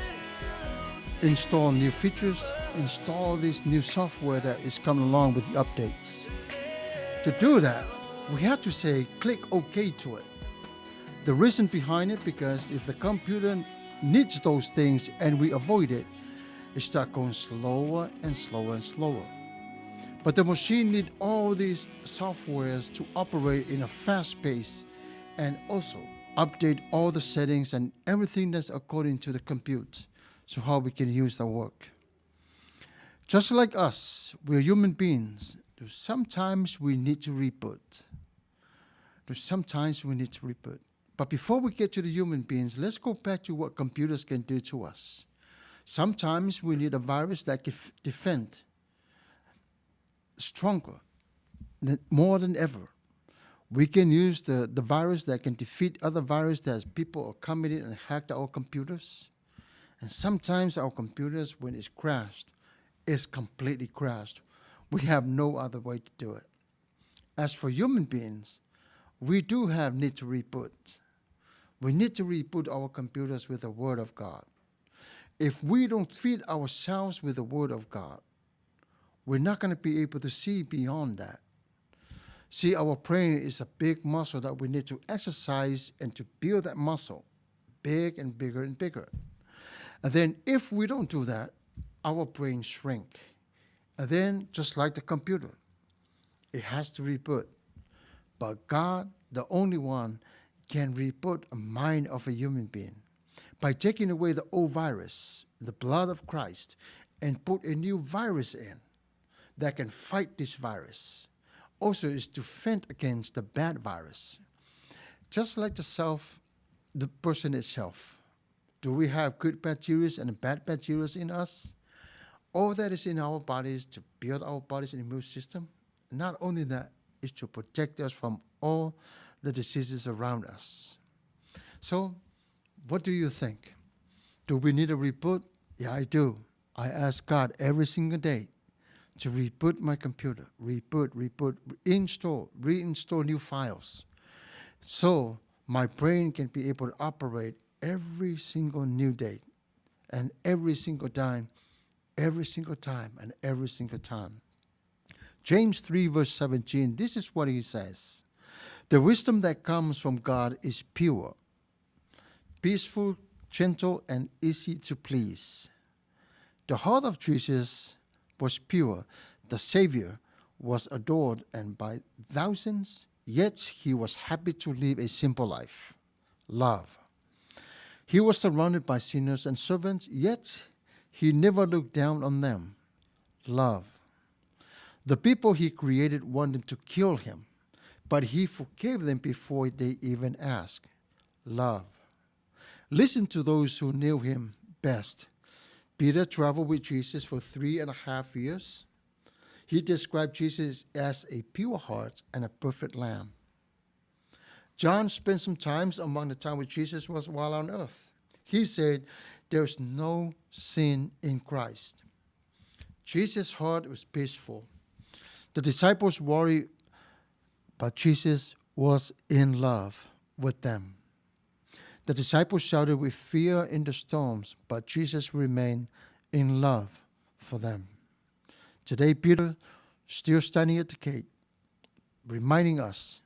install new features, install this new software that is coming along with the updates. To do that, we have to say click OK to it. The reason behind it, because if the computer needs those things and we avoid it, it starts going slower and slower and slower. But the machine needs all these softwares to operate in a fast pace and also update all the settings and everything that's according to the compute, so how we can use the work. Just like us, we're human beings. Sometimes we need to reboot. Sometimes we need to reboot. But before we get to the human beings, let's go back to what computers can do to us. Sometimes we need a virus that can defend stronger, more than ever. We can use the virus that can defeat other viruses that people are coming in and hacked our computers. And sometimes our computers, when it's crashed, it's completely crashed. We have no other way to do it. As for human beings, we do have need to reboot. We need to reboot our computers with the Word of God. If we don't feed ourselves with the Word of God, we're not going to be able to see beyond that. See, our brain is a big muscle that we need to exercise and to build that muscle big and bigger and bigger. And then if we don't do that, our brain shrink. And then, just like the computer, it has to reboot. But God, the only one, can reboot a mind of a human being by taking away the old virus, the blood of Christ, and put a new virus in that can fight this virus. Also is to fend against the bad virus. Just like the self, the person itself. Do we have good bacteria and bad bacteria in us? All that is in our bodies to build our bodies and immune system. Not only that, is to protect us from all the diseases around us. So, what do you think? Do we need a reboot? Yeah, I do. I ask God every single day to reboot my computer, reboot, reboot, install, reinstall new files, so my brain can be able to operate every single new day and every single time, every single time, and every single time. James 3 verse 17, this is what he says. The wisdom that comes from God is pure, peaceful, gentle, and easy to please. The heart of Jesus was pure. The Savior was adored and by thousands, yet he was happy to live a simple life. Love. He was surrounded by sinners and servants, yet he never looked down on them. Love. The people he created wanted to kill him, but he forgave them before they even asked. Love. Listen to those who knew him best. Peter traveled with Jesus for 3.5 years. He described Jesus as a pure heart and a perfect lamb. John spent some time among the time with Jesus was while on earth. He said, there is no sin in Christ. Jesus' heart was peaceful. The disciples worried, but Jesus was in love with them. The disciples shouted with fear in the storms, but Jesus remained in love for them. Today, Peter, still standing at the gate, reminding us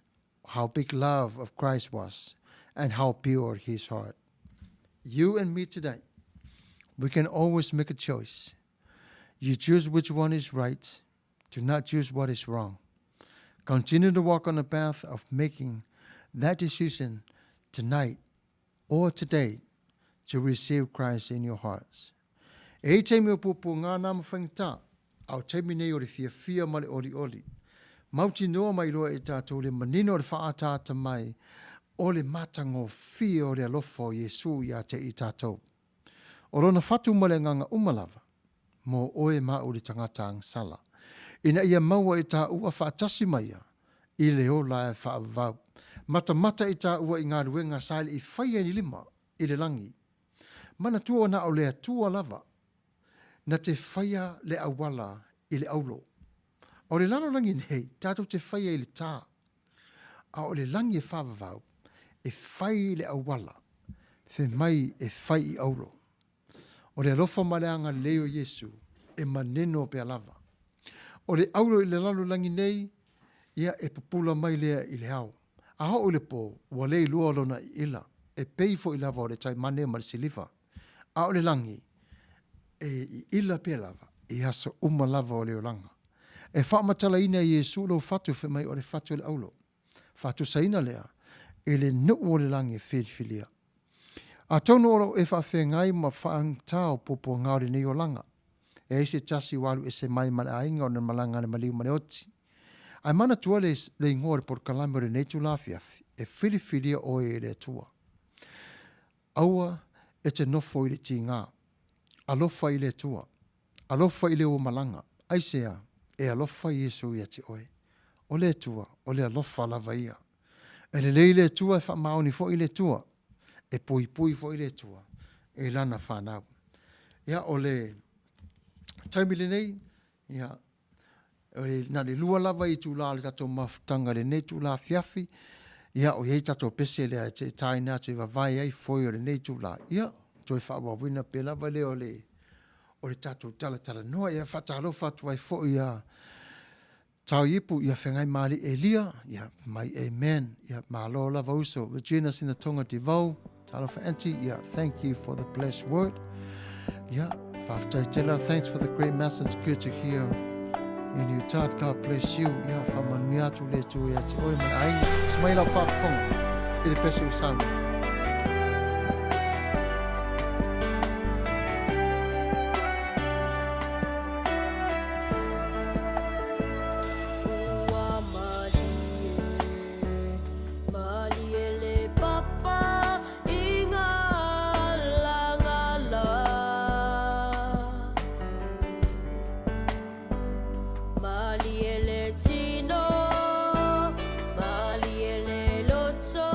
how big love of Christ was and how pure his heart. You and me today, we can always make a choice. You choose which one is right. Do not choose what is wrong. Continue to walk on the path of making that decision tonight or today to receive Christ in your hearts. E i taimi o puapua ngā nā ma whaingata, a o taimi nei o le fiafia ma le olioli. Mautinoa mai loa e tātou le manino o le whaataata mai o le matagofie o le alofa o Iesu ia te i tātou. O lona fatu ma le agaga uma lava, mo oe ma u le tagata agasala. Ina ia maua e tāua faatasi mai ia, i le ola e faavavau. Matamata i tāua i galuega sa le i faia ni lima i le lagi. Manatua na o le Atua lava na te faia le auala i le aulo. O le lalolagi nei, tatou te faia i le tā, a o le lagi e faavavau, e fai le auala, fai mai e fai i aulo. O le alofa ma le agalelei o Iesu e maneno pea lava. O le aulo i le lalolagi nei, ia e pupula mai lea i le ao. A oo i le po, ua le iloa lona iila, e pei foi lava o le taimane ma le siliva. A o le lagi, e iila pea lava i aso uma lava o le olaga. E faamatalaina e Iesu lou fatu fai mai o le fatu o le aulo. Faatusaina lea i le nuu o le lagi e filifilia. Atonu o lo o e faafeagai ma faagatā o puapuaga o lenei olaga. E ai se tasi ua alu ese mai ma le aiga ona malaga le maliu ma le oti. Ae manatua le, le igoa o le polokalame o lenei itula afiafi, e filifilia oe e le Atua. Aua e te nofo i le tigā. Alofa i le Atua. Alofa i le ua malaga. Aisea? E alofa Iesu ia te oe. O le Atua, o le alofa lava ia. E lelei le Atua, e faamaoni foi le Atua. E puipui foi le Atua i lana fanau. Ia, o le taimi lenei, ia, na le lua lava itula o le tatou mafutaga i lenei itula afiafi, ia o i ai tatou pese lea e te taina atu e vavae ai foe o lenei itula, ia toe faaauauina pea lava lea o le o le tatou talatalanoa. Ia faatalofa atu ai foi ia Tao Ipu, ia feagai ma Alii Elia, ia mai amen. Ia malo lava uso. Regina Sinatonga Devoe, talofa auntie, ia thank you for the blessed word. Ia, faafetai tele, thanks for the great message, good to hear. In you tart, God bless you. Ia, faamanuia atu le Atua ia te oe ma le aiga. Se mai lau faafofoga i le pese ua saunoa. Ua malie, malie le papa i ngā langala. Malie le tino, malie le loto.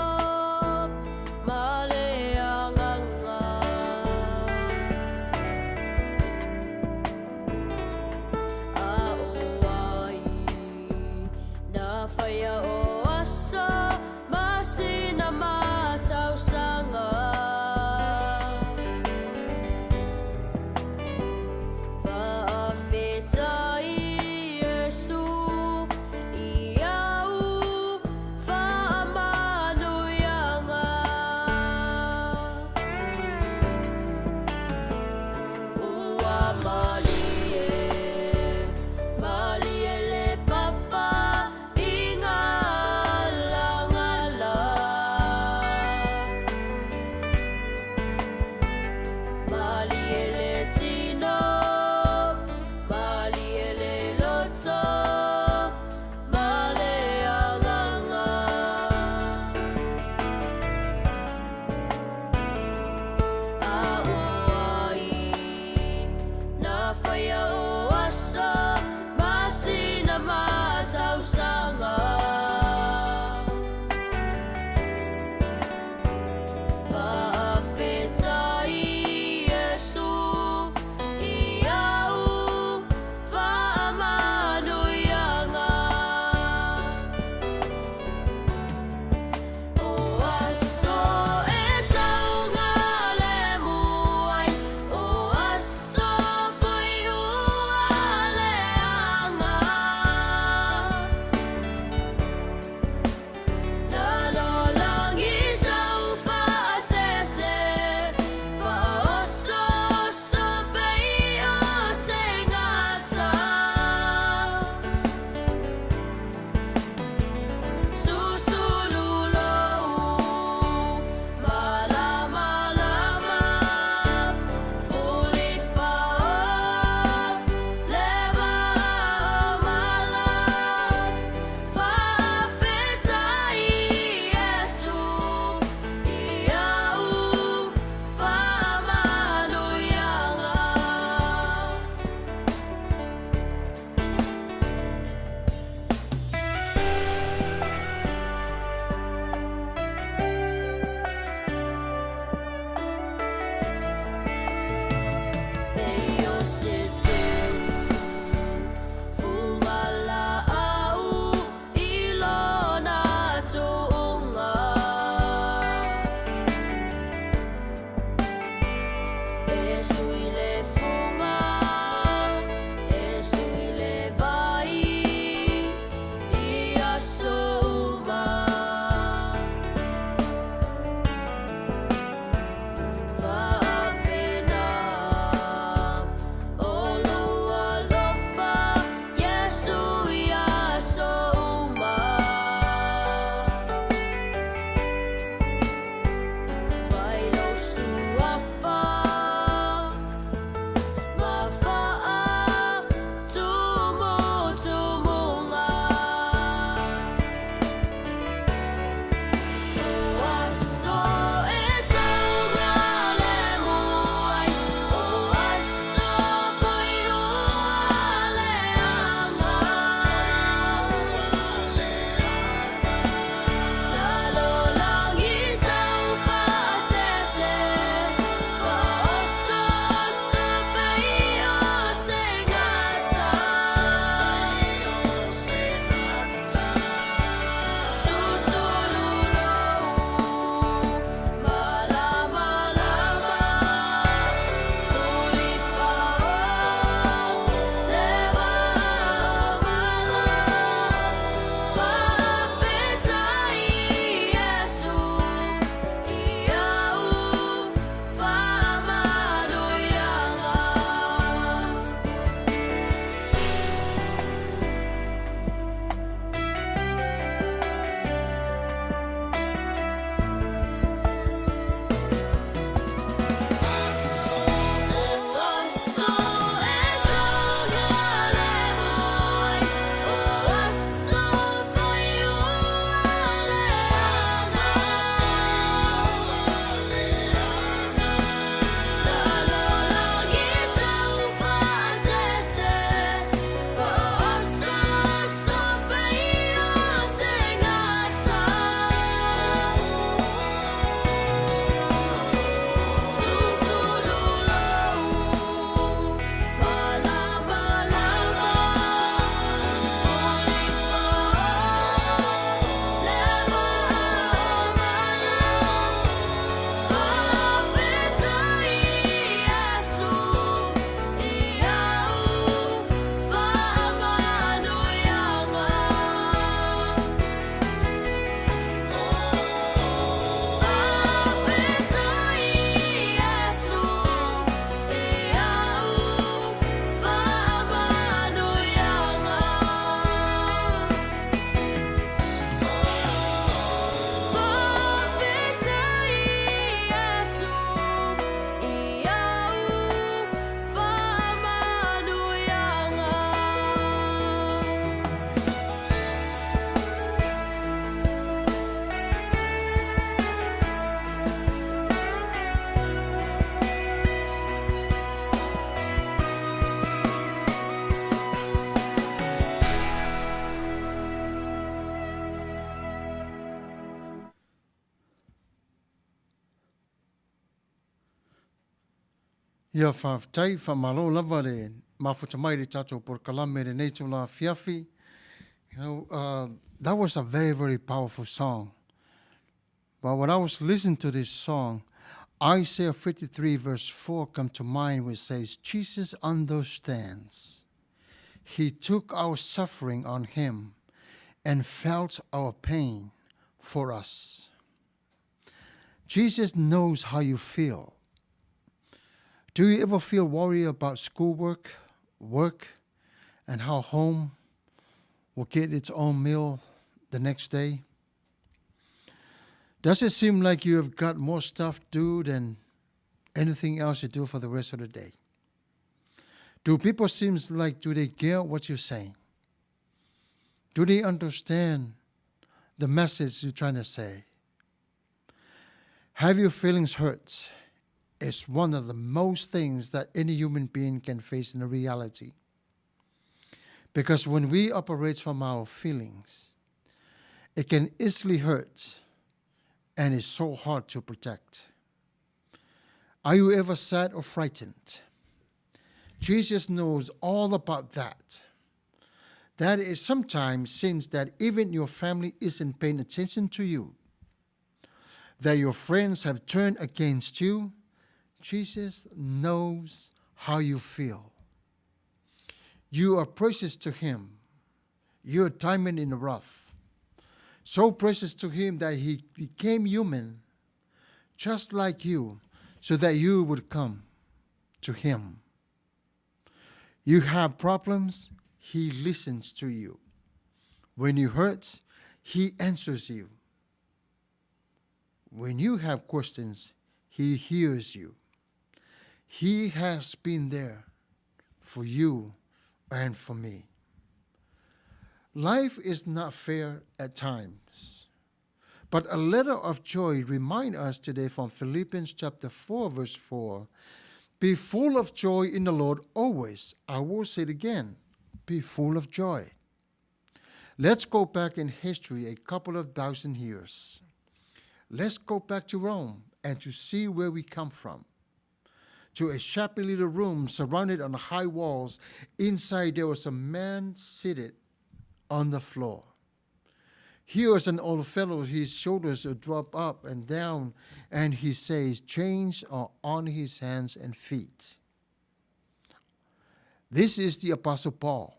Ia, faafetai, faamalo lava le mafuta mai i le tatou polokalame i lenei itula afiafi. You know, uh, that was a very, very powerful song. But when I was listening to this song, Isaiah 53 verse 4 come to mind which says, Jesus understands. He took our suffering on him and felt our pain for us. Jesus knows how you feel. Do you ever feel worried about schoolwork, work, and how home will get its own meal the next day? Does it seem like you have got more stuff to do than anything else to do for the rest of the day? Do people seem like do they get what you're saying? Do they understand the message you're trying to say? Have your feelings hurt? It's one of the most things that any human being can face in reality. Because when we operate from our feelings, it can easily hurt and is so hard to protect. Are you ever sad or frightened? Jesus knows all about that. That is sometimes seems that even your family isn't paying attention to you, that your friends have turned against you. Jesus knows how you feel. You are precious to him. You're a diamond in the rough. So precious to him that he became human, just like you, so that you would come to him. You have problems, he listens to you. When you hurt, he answers you. When you have questions, he hears you. He has been there for you and for me. Life is not fair at times. But a letter of joy remind us today from Philippians chapter 4 verse 4, be full of joy in the Lord always. I will say it again, be full of joy. Let's go back in history a couple of thousand years. Let's go back to Rome and to see where we come from. To a shabby little room surrounded on high walls. Inside there was a man seated on the floor. Here is an old fellow, his shoulders drop up and down, and he says, chains are on his hands and feet. This is the Apostle Paul.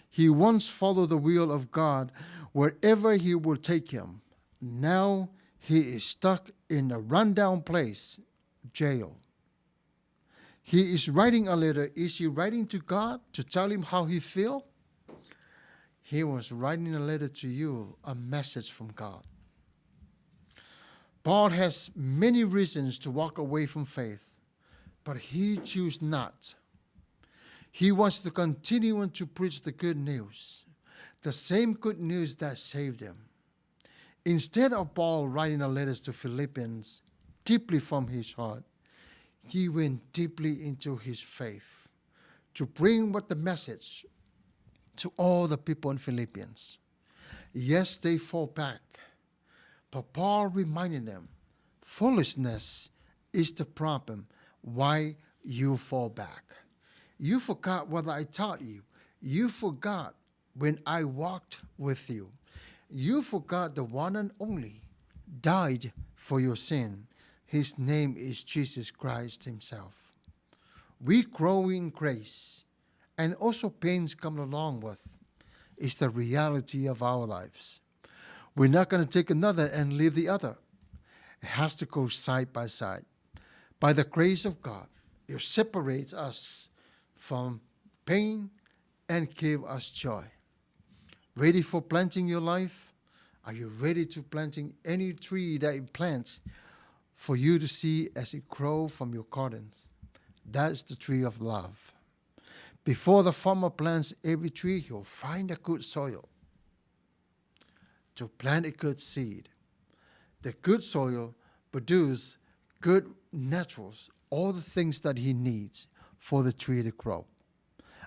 He once followed the will of God wherever he would take him. Now he is stuck in a rundown place, jail. He is writing a letter. Is he writing to God to tell him how he feels? He was writing a letter to you, a message from God. Paul has many reasons to walk away from faith, but he chooses not. He wants to continue to preach the good news, the same good news that saved him. Instead of Paul writing the letters to Philippians deeply from his heart, he went deeply into his faith to bring what the message to all the people in Philippians. Yes, they fall back, but Paul reminded them, foolishness is the problem why you fall back. You forgot what I taught you. You forgot when I walked with you. You forgot the one and only died for your sin. His name is Jesus Christ himself. We grow in grace, and also pains come along with. It's the reality of our lives. We're not going to take another and leave the other. It has to go side by side. By the grace of God, it separates us from pain and give us joy. Ready for planting your life? Are you ready to planting any tree that it plants for you to see as it grows from your gardens? That's the tree of love. Before the farmer plants every tree, he'll find a good soil to plant a good seed. The good soil produces good naturals, all the things that he needs for the tree to grow.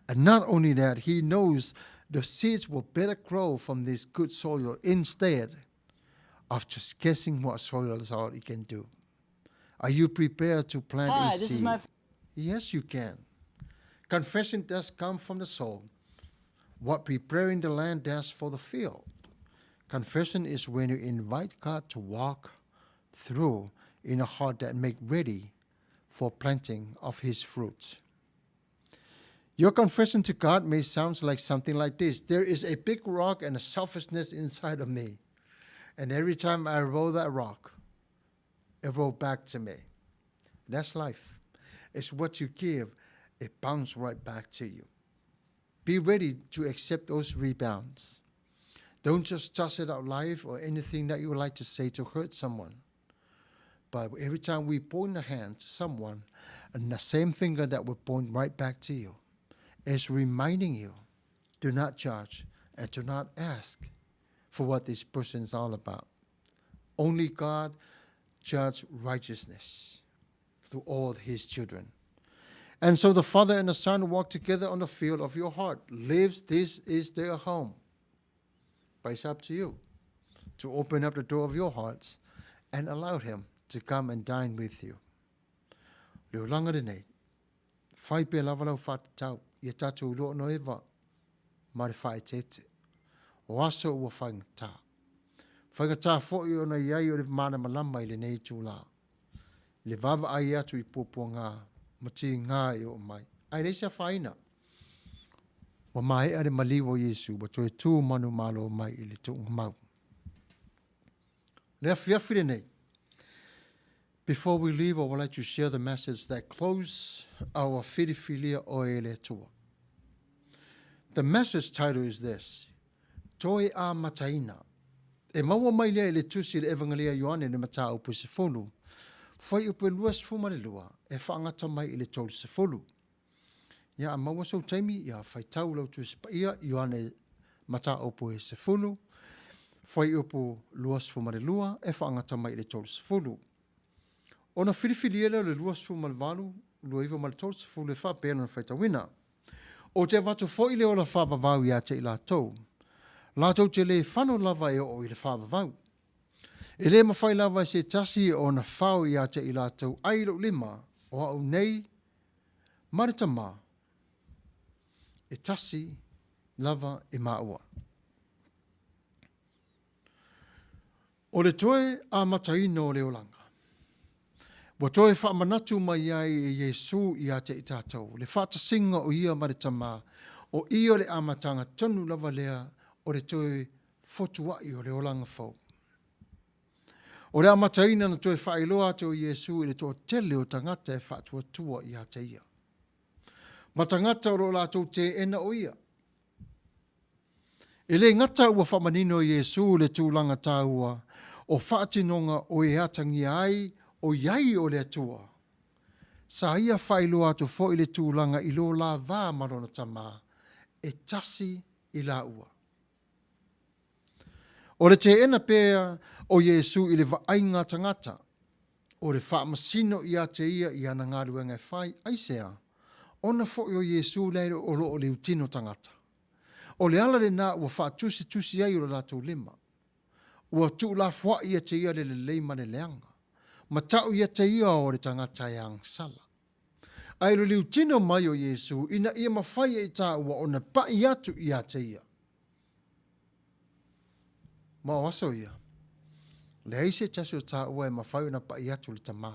And not only that, he knows the seeds will better grow from this good soil instead of just guessing what soil is all he can do. Are you prepared to plant Hi, a this is seed? my. Yes, you can. Confession does come from the soul. What preparing the land does for the field. Confession is when you invite God to walk through in a heart that make ready for planting of his fruit. Your confession to God may sound like something like this. There is a big rock and a selfishness inside of me. And every time I roll that rock, it rolls back to me. That's life. It's what you give, it bounces right back to you. Be ready to accept those rebounds. Don't just toss it out life or anything that you would like to say to hurt someone. But every time we point a hand to someone, and the same finger that will point right back to you is reminding you, do not judge and do not ask for what this person is all about. Only God judges righteousness to all his children. And so the Father and the Son walk together on the field of your heart. Lives, this is their home. But it's up to you to open up the door of your hearts and allow him to come and dine with you. Le olaga lenei, fai pea lava lau faatatau ia tatou iloa ona eva ma le faaeteete. O aso ua faigata. Faigata foi ona i ai o le malamalama i lenei itulā. Le vaavaai atu i puapuagā ma tigā e oo mai. Ae leai se afaina. Ua maea le maliu o Iesu ua toe tu manumalo mai i le tuugamau. Le afiafi lenei. Before we leave, I would like to share the message that close our Filifilia Oe e le Atua. The message title is this, Toe Amataina. E maua mai lea i le tusi i le Evangelia Ioane le mataupu e 10, fuaiupu e 22 e faagata mai i le 30. Ia, a maua sou taimi, ia faitau lau Tusi Paia, Ioane mataupu e 10, fuaiupu 22 e faagata mai i le 30. Ona filifilia lea o le 28, 29 ma le 30 e faapea lona faitauina. Ou te avatu foi le ola faavavau ia te i latou, latou te le fano lava e oo i le faavavau. E le mafai lava e se tasi ona fao ia te i latou ai i lou lima, o au nei ma le Tama, e tasi lava i maua. O le toe amataina o le olaga. Ua toe faamanatu mai ai e Iesū ia te i tatou, le faatasiga o ia ma le Tama, o ia o le amataga tonu lava lea o le toe fotuaʻi o le olaga fou. O le amataina na toe faailoa atu o Iesū i le toatele o tagata e faatuatua ia te ia, ma tagata o lo o latou teena o ia. E le gata ua faamanino e Iesū le tulaga taua o faatinoga o e atagia ai o i ai o le Atua, sa ia faailoa atu foi le tulaga i lo la va ma lona Tama, e tasi i laua. O le teena pea o Iesū i le vaaiga a tagata, o le faamasino ia te ia i ana galuega e fai, aisea? Ona foi o Iesū lea o lo o liutino tagata. O le ala lenā ua faatusitusi ai o le latou lima. Ua tuulafoai ia te ia le lelei ma le leaga, ma tau ia te ia o le tagata e agasala. Ae le liutino mai o Iesū ina ia mafai e i tāua ona paʻi atu ia te ia. Ma o aso ia, leai se tasi o tāua e mafai ona paʻi atu i le Tamā.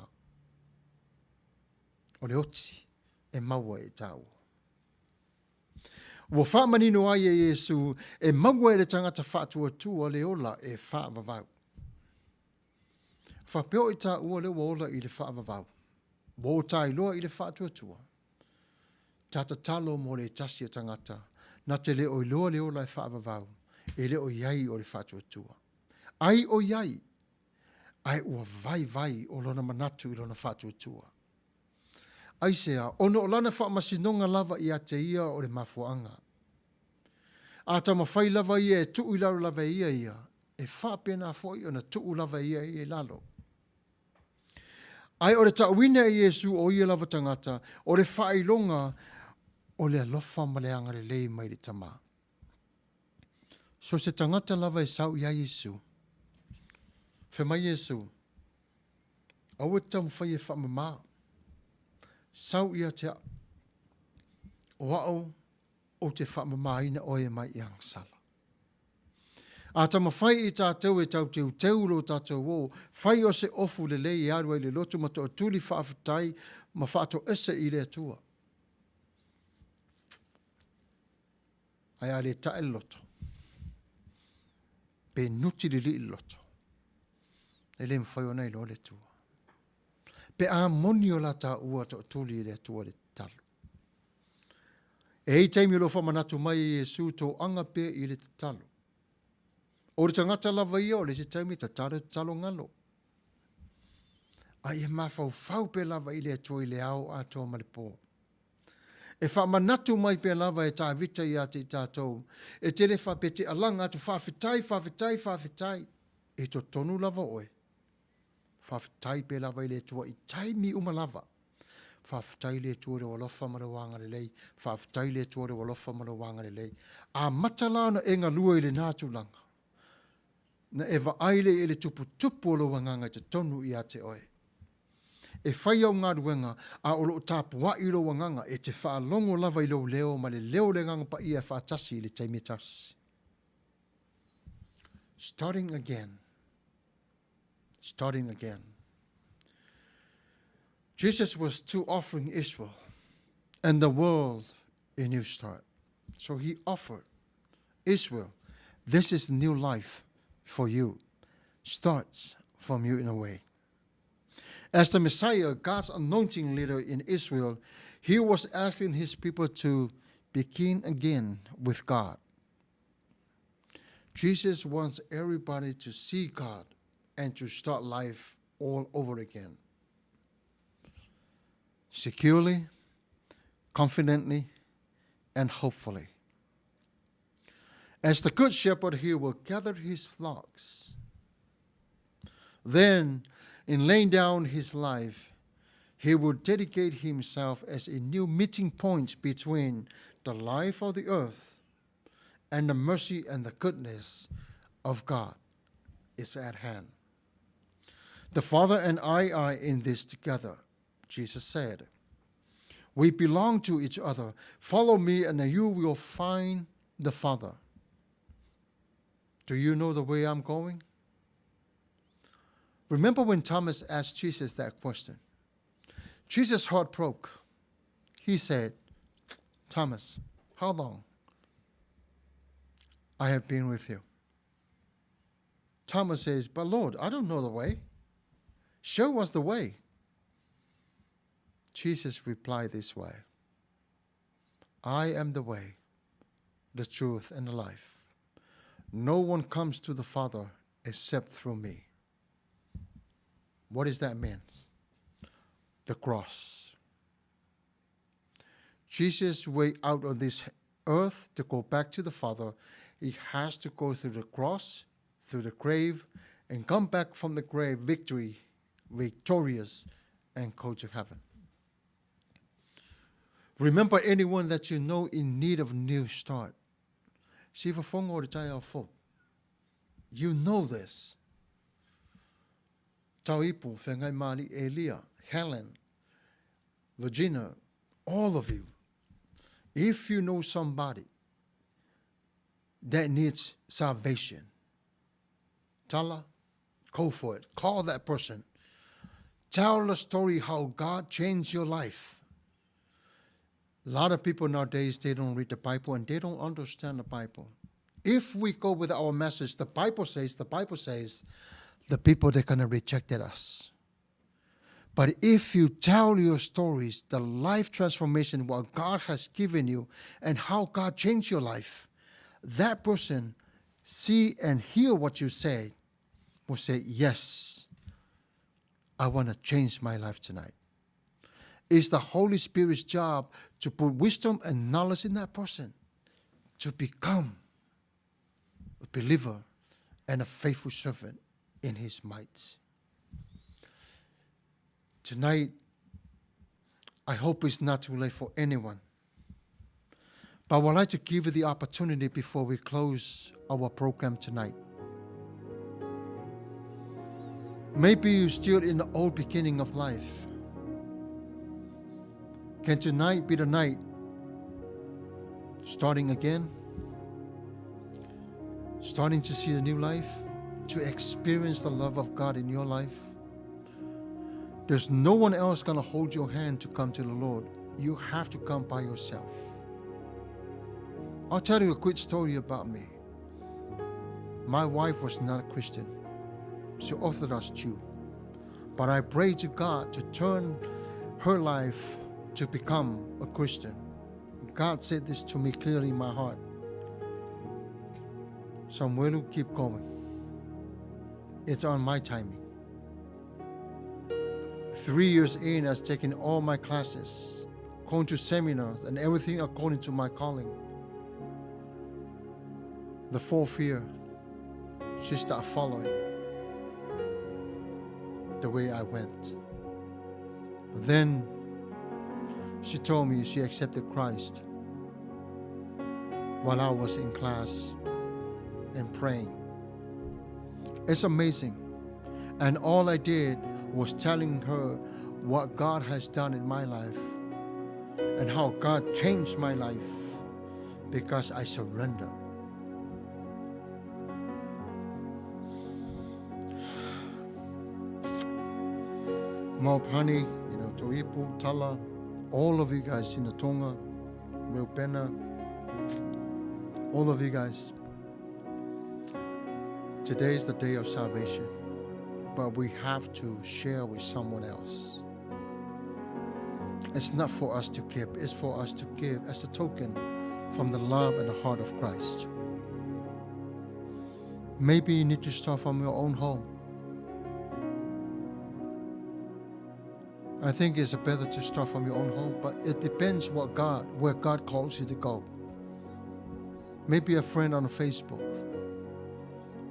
O le oti e maua e i tāua. Ua faamanino ai e Iesū e maua e le tagata faatuatua le ola e faavavau. Faapea o i tāua lea ua ola i le faavavau, ua o tailoa i le faatuatua. Ta tatalo mo le tasi o tagata, na te le o iloa le ola e faavavau, e le o i ai o le faatuatua. Ai o i ai, ae ua vaivai o lona manatu i lona faatuatua. Aisea, ona o lana faamasinoga lava ia te ia o le mafuaaga. A taumafai lava ia e tuu i lalo lava e ia ia, e faapena foi ona tuu lava e ia ia i lalo. Ae o le tauina e Iesu o ia lava tagata, o le faailoga o le alofa ma le agalelei mai le Tama. So se tagata lava e sau iā Iesu, fai mai Iesu, aua e te taumafai e faamama. Sau ia te au, o au ou te faamamaina oe e mai i agasala. A taumafai i tatou e tau teuteu lo tatou o, fai o se ofu lelei e alu ai le loto ma toatuli faafetai ma faatoese i le Atua. Ae a le tae le loto, pe nuti lilii le loto, e le mafai ona iloa le Atua. Pe a moni o la taua toatuli i le Atua le tatalo. E i ai taimi o lo o faamanatu mai e Iesu toaga pea i le tatalo. O le tagata lava ia o le isi taimi tatalo tatalo galo. A ia mafaufau pea lava i le Atua i le ao atoa ma le po. E faamanatu mai pea lava e Tavita ia te i tatou, e te le faapea te alaga atu faafetai, faafetai, faafetai. E totonu lava oe. Faafetai pea lava i le Atua i taimi uma lava. Faafetai i le Atua i lou alofa ma lou agalelei. Faafetai i le Atua i lou alofa ma lou agalelei. Amata la ona e galue i lena tulaga, na e vaai lea i le tuputupu o lou agaga i totonu ia te oe. E fai au galuega, a o lo o tapuai lou agaga, e te faalogo lava i lou leo ma le leo o le Agaga Paia e faatasi i le taimi e tasi. Starting again. Starting again. Jesus was to offering Israel and the world a new start. So he offered Israel, this is new life for you. Starts from you in a way. As the Messiah, God's anointing leader in Israel, he was asking his people to begin again with God. Jesus wants everybody to see God and to start life all over again. Securely, confidently, and hopefully. As the good shepherd, he will gather his flocks. Then, in laying down his life, he will dedicate himself as a new meeting point between the life of the earth and the mercy and the goodness of God is at hand. The Father and I are in this together, Jesus said. We belong to each other. Follow me, and you will find the Father. Do you know the way I'm going? Remember when Thomas asked Jesus that question? Jesus' heart broke. He said, Thomas, how long I have been with you? Thomas says, But Lord, I don't know the way. Show us the way. Jesus replied this way I am the way, the truth, and the life. No one comes to the Father except through me. What does that mean? The cross. Jesus' way out of this earth to go back to the Father, he has to go through the cross, through the grave, and come back from the grave victory, victorious, and go to heaven. Remember anyone that you know in need of new start. Sifa o le fou. You know this. Tauipu, Whangai Mali, Elia, Helen, Virginia, all of you. If you know somebody that needs salvation, Tala, go for it. Call that person. Tell the story how God changed your life. A lot of people nowadays, they don't read the Bible and they don't understand the Bible. If we go with our message, the Bible says, the Bible says, the people, they're going to reject us. But if you tell your stories, the life transformation, what God has given you, and how God changed your life, that person see and hear what you say, will say, yes, I want to change my life tonight. It's the Holy Spirit's job to put wisdom and knowledge in that person to become a believer and a faithful servant in his might. Tonight, I hope it's not too late for anyone. But I would like to give you the opportunity before we close our program tonight. Maybe you're still in the old beginning of life. Can tonight be the night starting again? Starting to see a new life? To experience the love of God in your life? There's no one else going to hold your hand to come to the Lord. You have to come by yourself. I'll tell you a quick story about me. My wife was not a Christian. She Orthodox Jew. But I prayed to God to turn her life to become a Christian. God said this to me clearly in my heart. Samuelu, keep going. It's on my timing. 3 years in, I've taken all my classes, going to seminars, and everything according to my calling. The fourth year, she started following the way I went. But then she told me she accepted Christ while I was in class and praying. It's amazing. And all I did was telling her what God has done in my life and how God changed my life because I surrender. Maupani, Toipu, Tala, all of you guys in the Tonga, Reupena, all of you guys. Today is the day of salvation, but we have to share with someone else. It's not for us to keep, it's for us to give as a token from the love and the heart of Christ. Maybe you need to start from your own home. I think it's better to start from your own home, but it depends where God calls you to go. Maybe a friend on Facebook,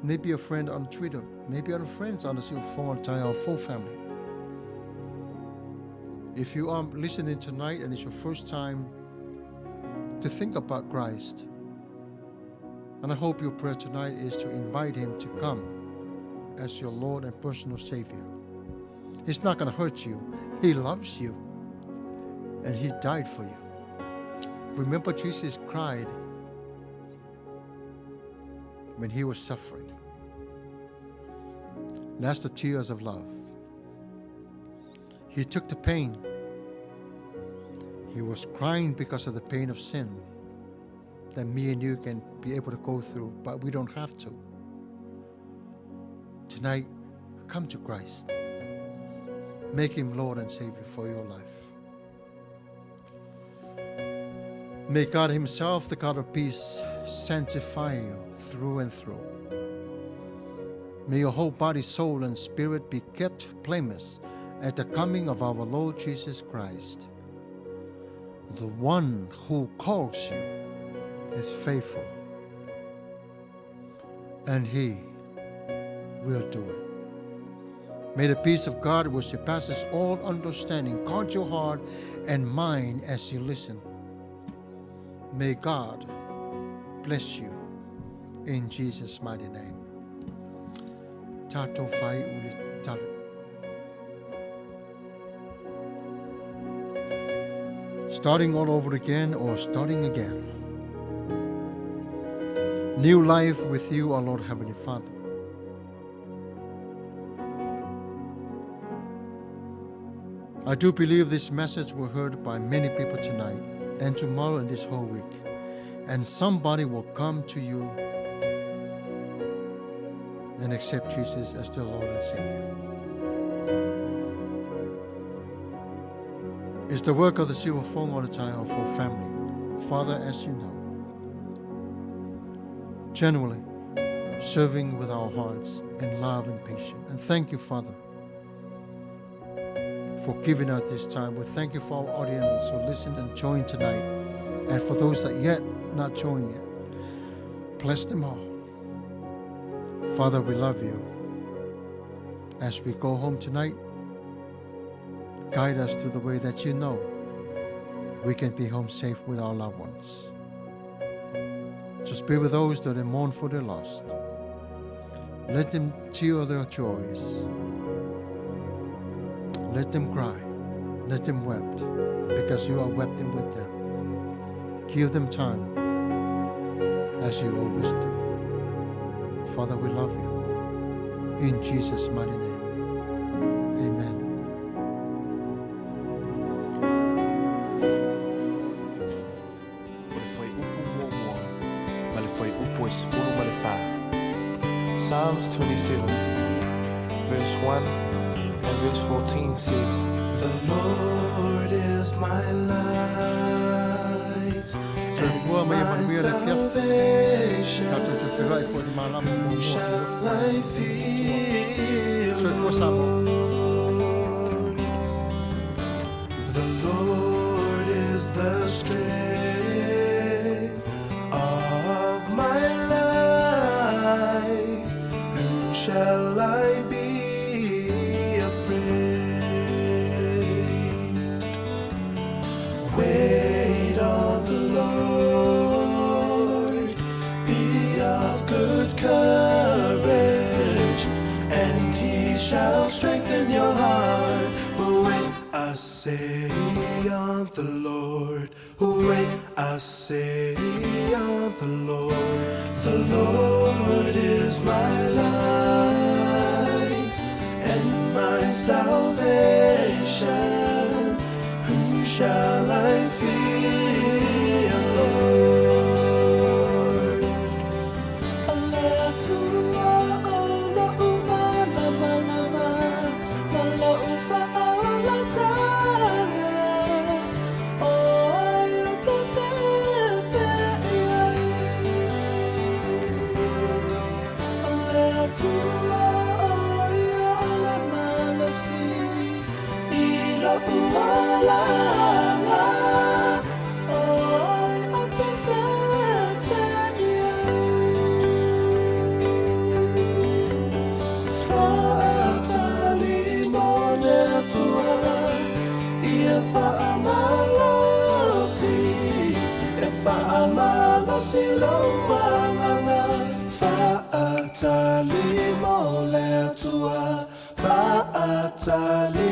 maybe a friend on Twitter, maybe other friends on the Siufoga full family. If you are listening tonight and it's your first time to think about Christ, and I hope your prayer tonight is to invite him to come as your Lord and personal Savior. He's not going to hurt you. He loves you, and he died for you. Remember, Jesus cried when he was suffering. That's the tears of love. He took the pain. He was crying because of the pain of sin that me and you can be able to go through, but we don't have to. Tonight, come to Christ. Make him Lord and Savior for your life. May God himself, the God of peace, sanctify you through and through. May your whole body, soul, and spirit be kept blameless at the coming of our Lord Jesus Christ. The one who calls you is faithful, and he will do it. May the peace of God, which surpasses all understanding, guard your heart and mind as you listen. May God bless you in Jesus' mighty name. Tato fai uli talo. Starting all over again or starting again. New life with you, our Lord Heavenly Father. I do believe this message was heard by many people tonight and tomorrow and this whole week. And somebody will come to you and accept Jesus as their Lord and Savior. It's the work of the Siufofoga for family. Father, as you know, generally serving with our hearts in love and patience. And thank you, Father, for giving us this time. We thank you for our audience who listened and joined tonight, and for those that yet not joined yet. Bless them all. Father, we love you. As we go home tonight, guide us to the way that you know we can be home safe with our loved ones. Just be with those that mourn for their lost. Let them tear their joys. Let them cry. Let them wept because you are weeping with them. Give them time as you always do. Father, we love you. In Jesus' mighty name. Amen. O le fuaiupu muamua ma le fuaiupu e 14. Psalms 27, verse 1 and verse 14 says, The Lord is my light Soifua and ma ia my manuia le afiafi. salvation. Tatou te feiloai foi i le malama Whom muamua. shall I fear, Soifua Samoa. Lord? The Lord is the strength of my life. Whom shall I be afraid? Wait on the Lord, be of good courage, and he shall strengthen your heart. Wait, I say on the Lord. Wait, I say on the Lord. The Lord is my light and my salvation. Whom shall I fear, Lord? O le Atua o lo'u malamalama ma lo'u faaolataga o ai ou te fefe i ai. O le Atua o ia o le malosi i lo'u olaga o ai ou te fefe i ai. Faatali mo le Atua ia faamalosi e faamalosi lou agaga. Faatali mo le Atua faatali.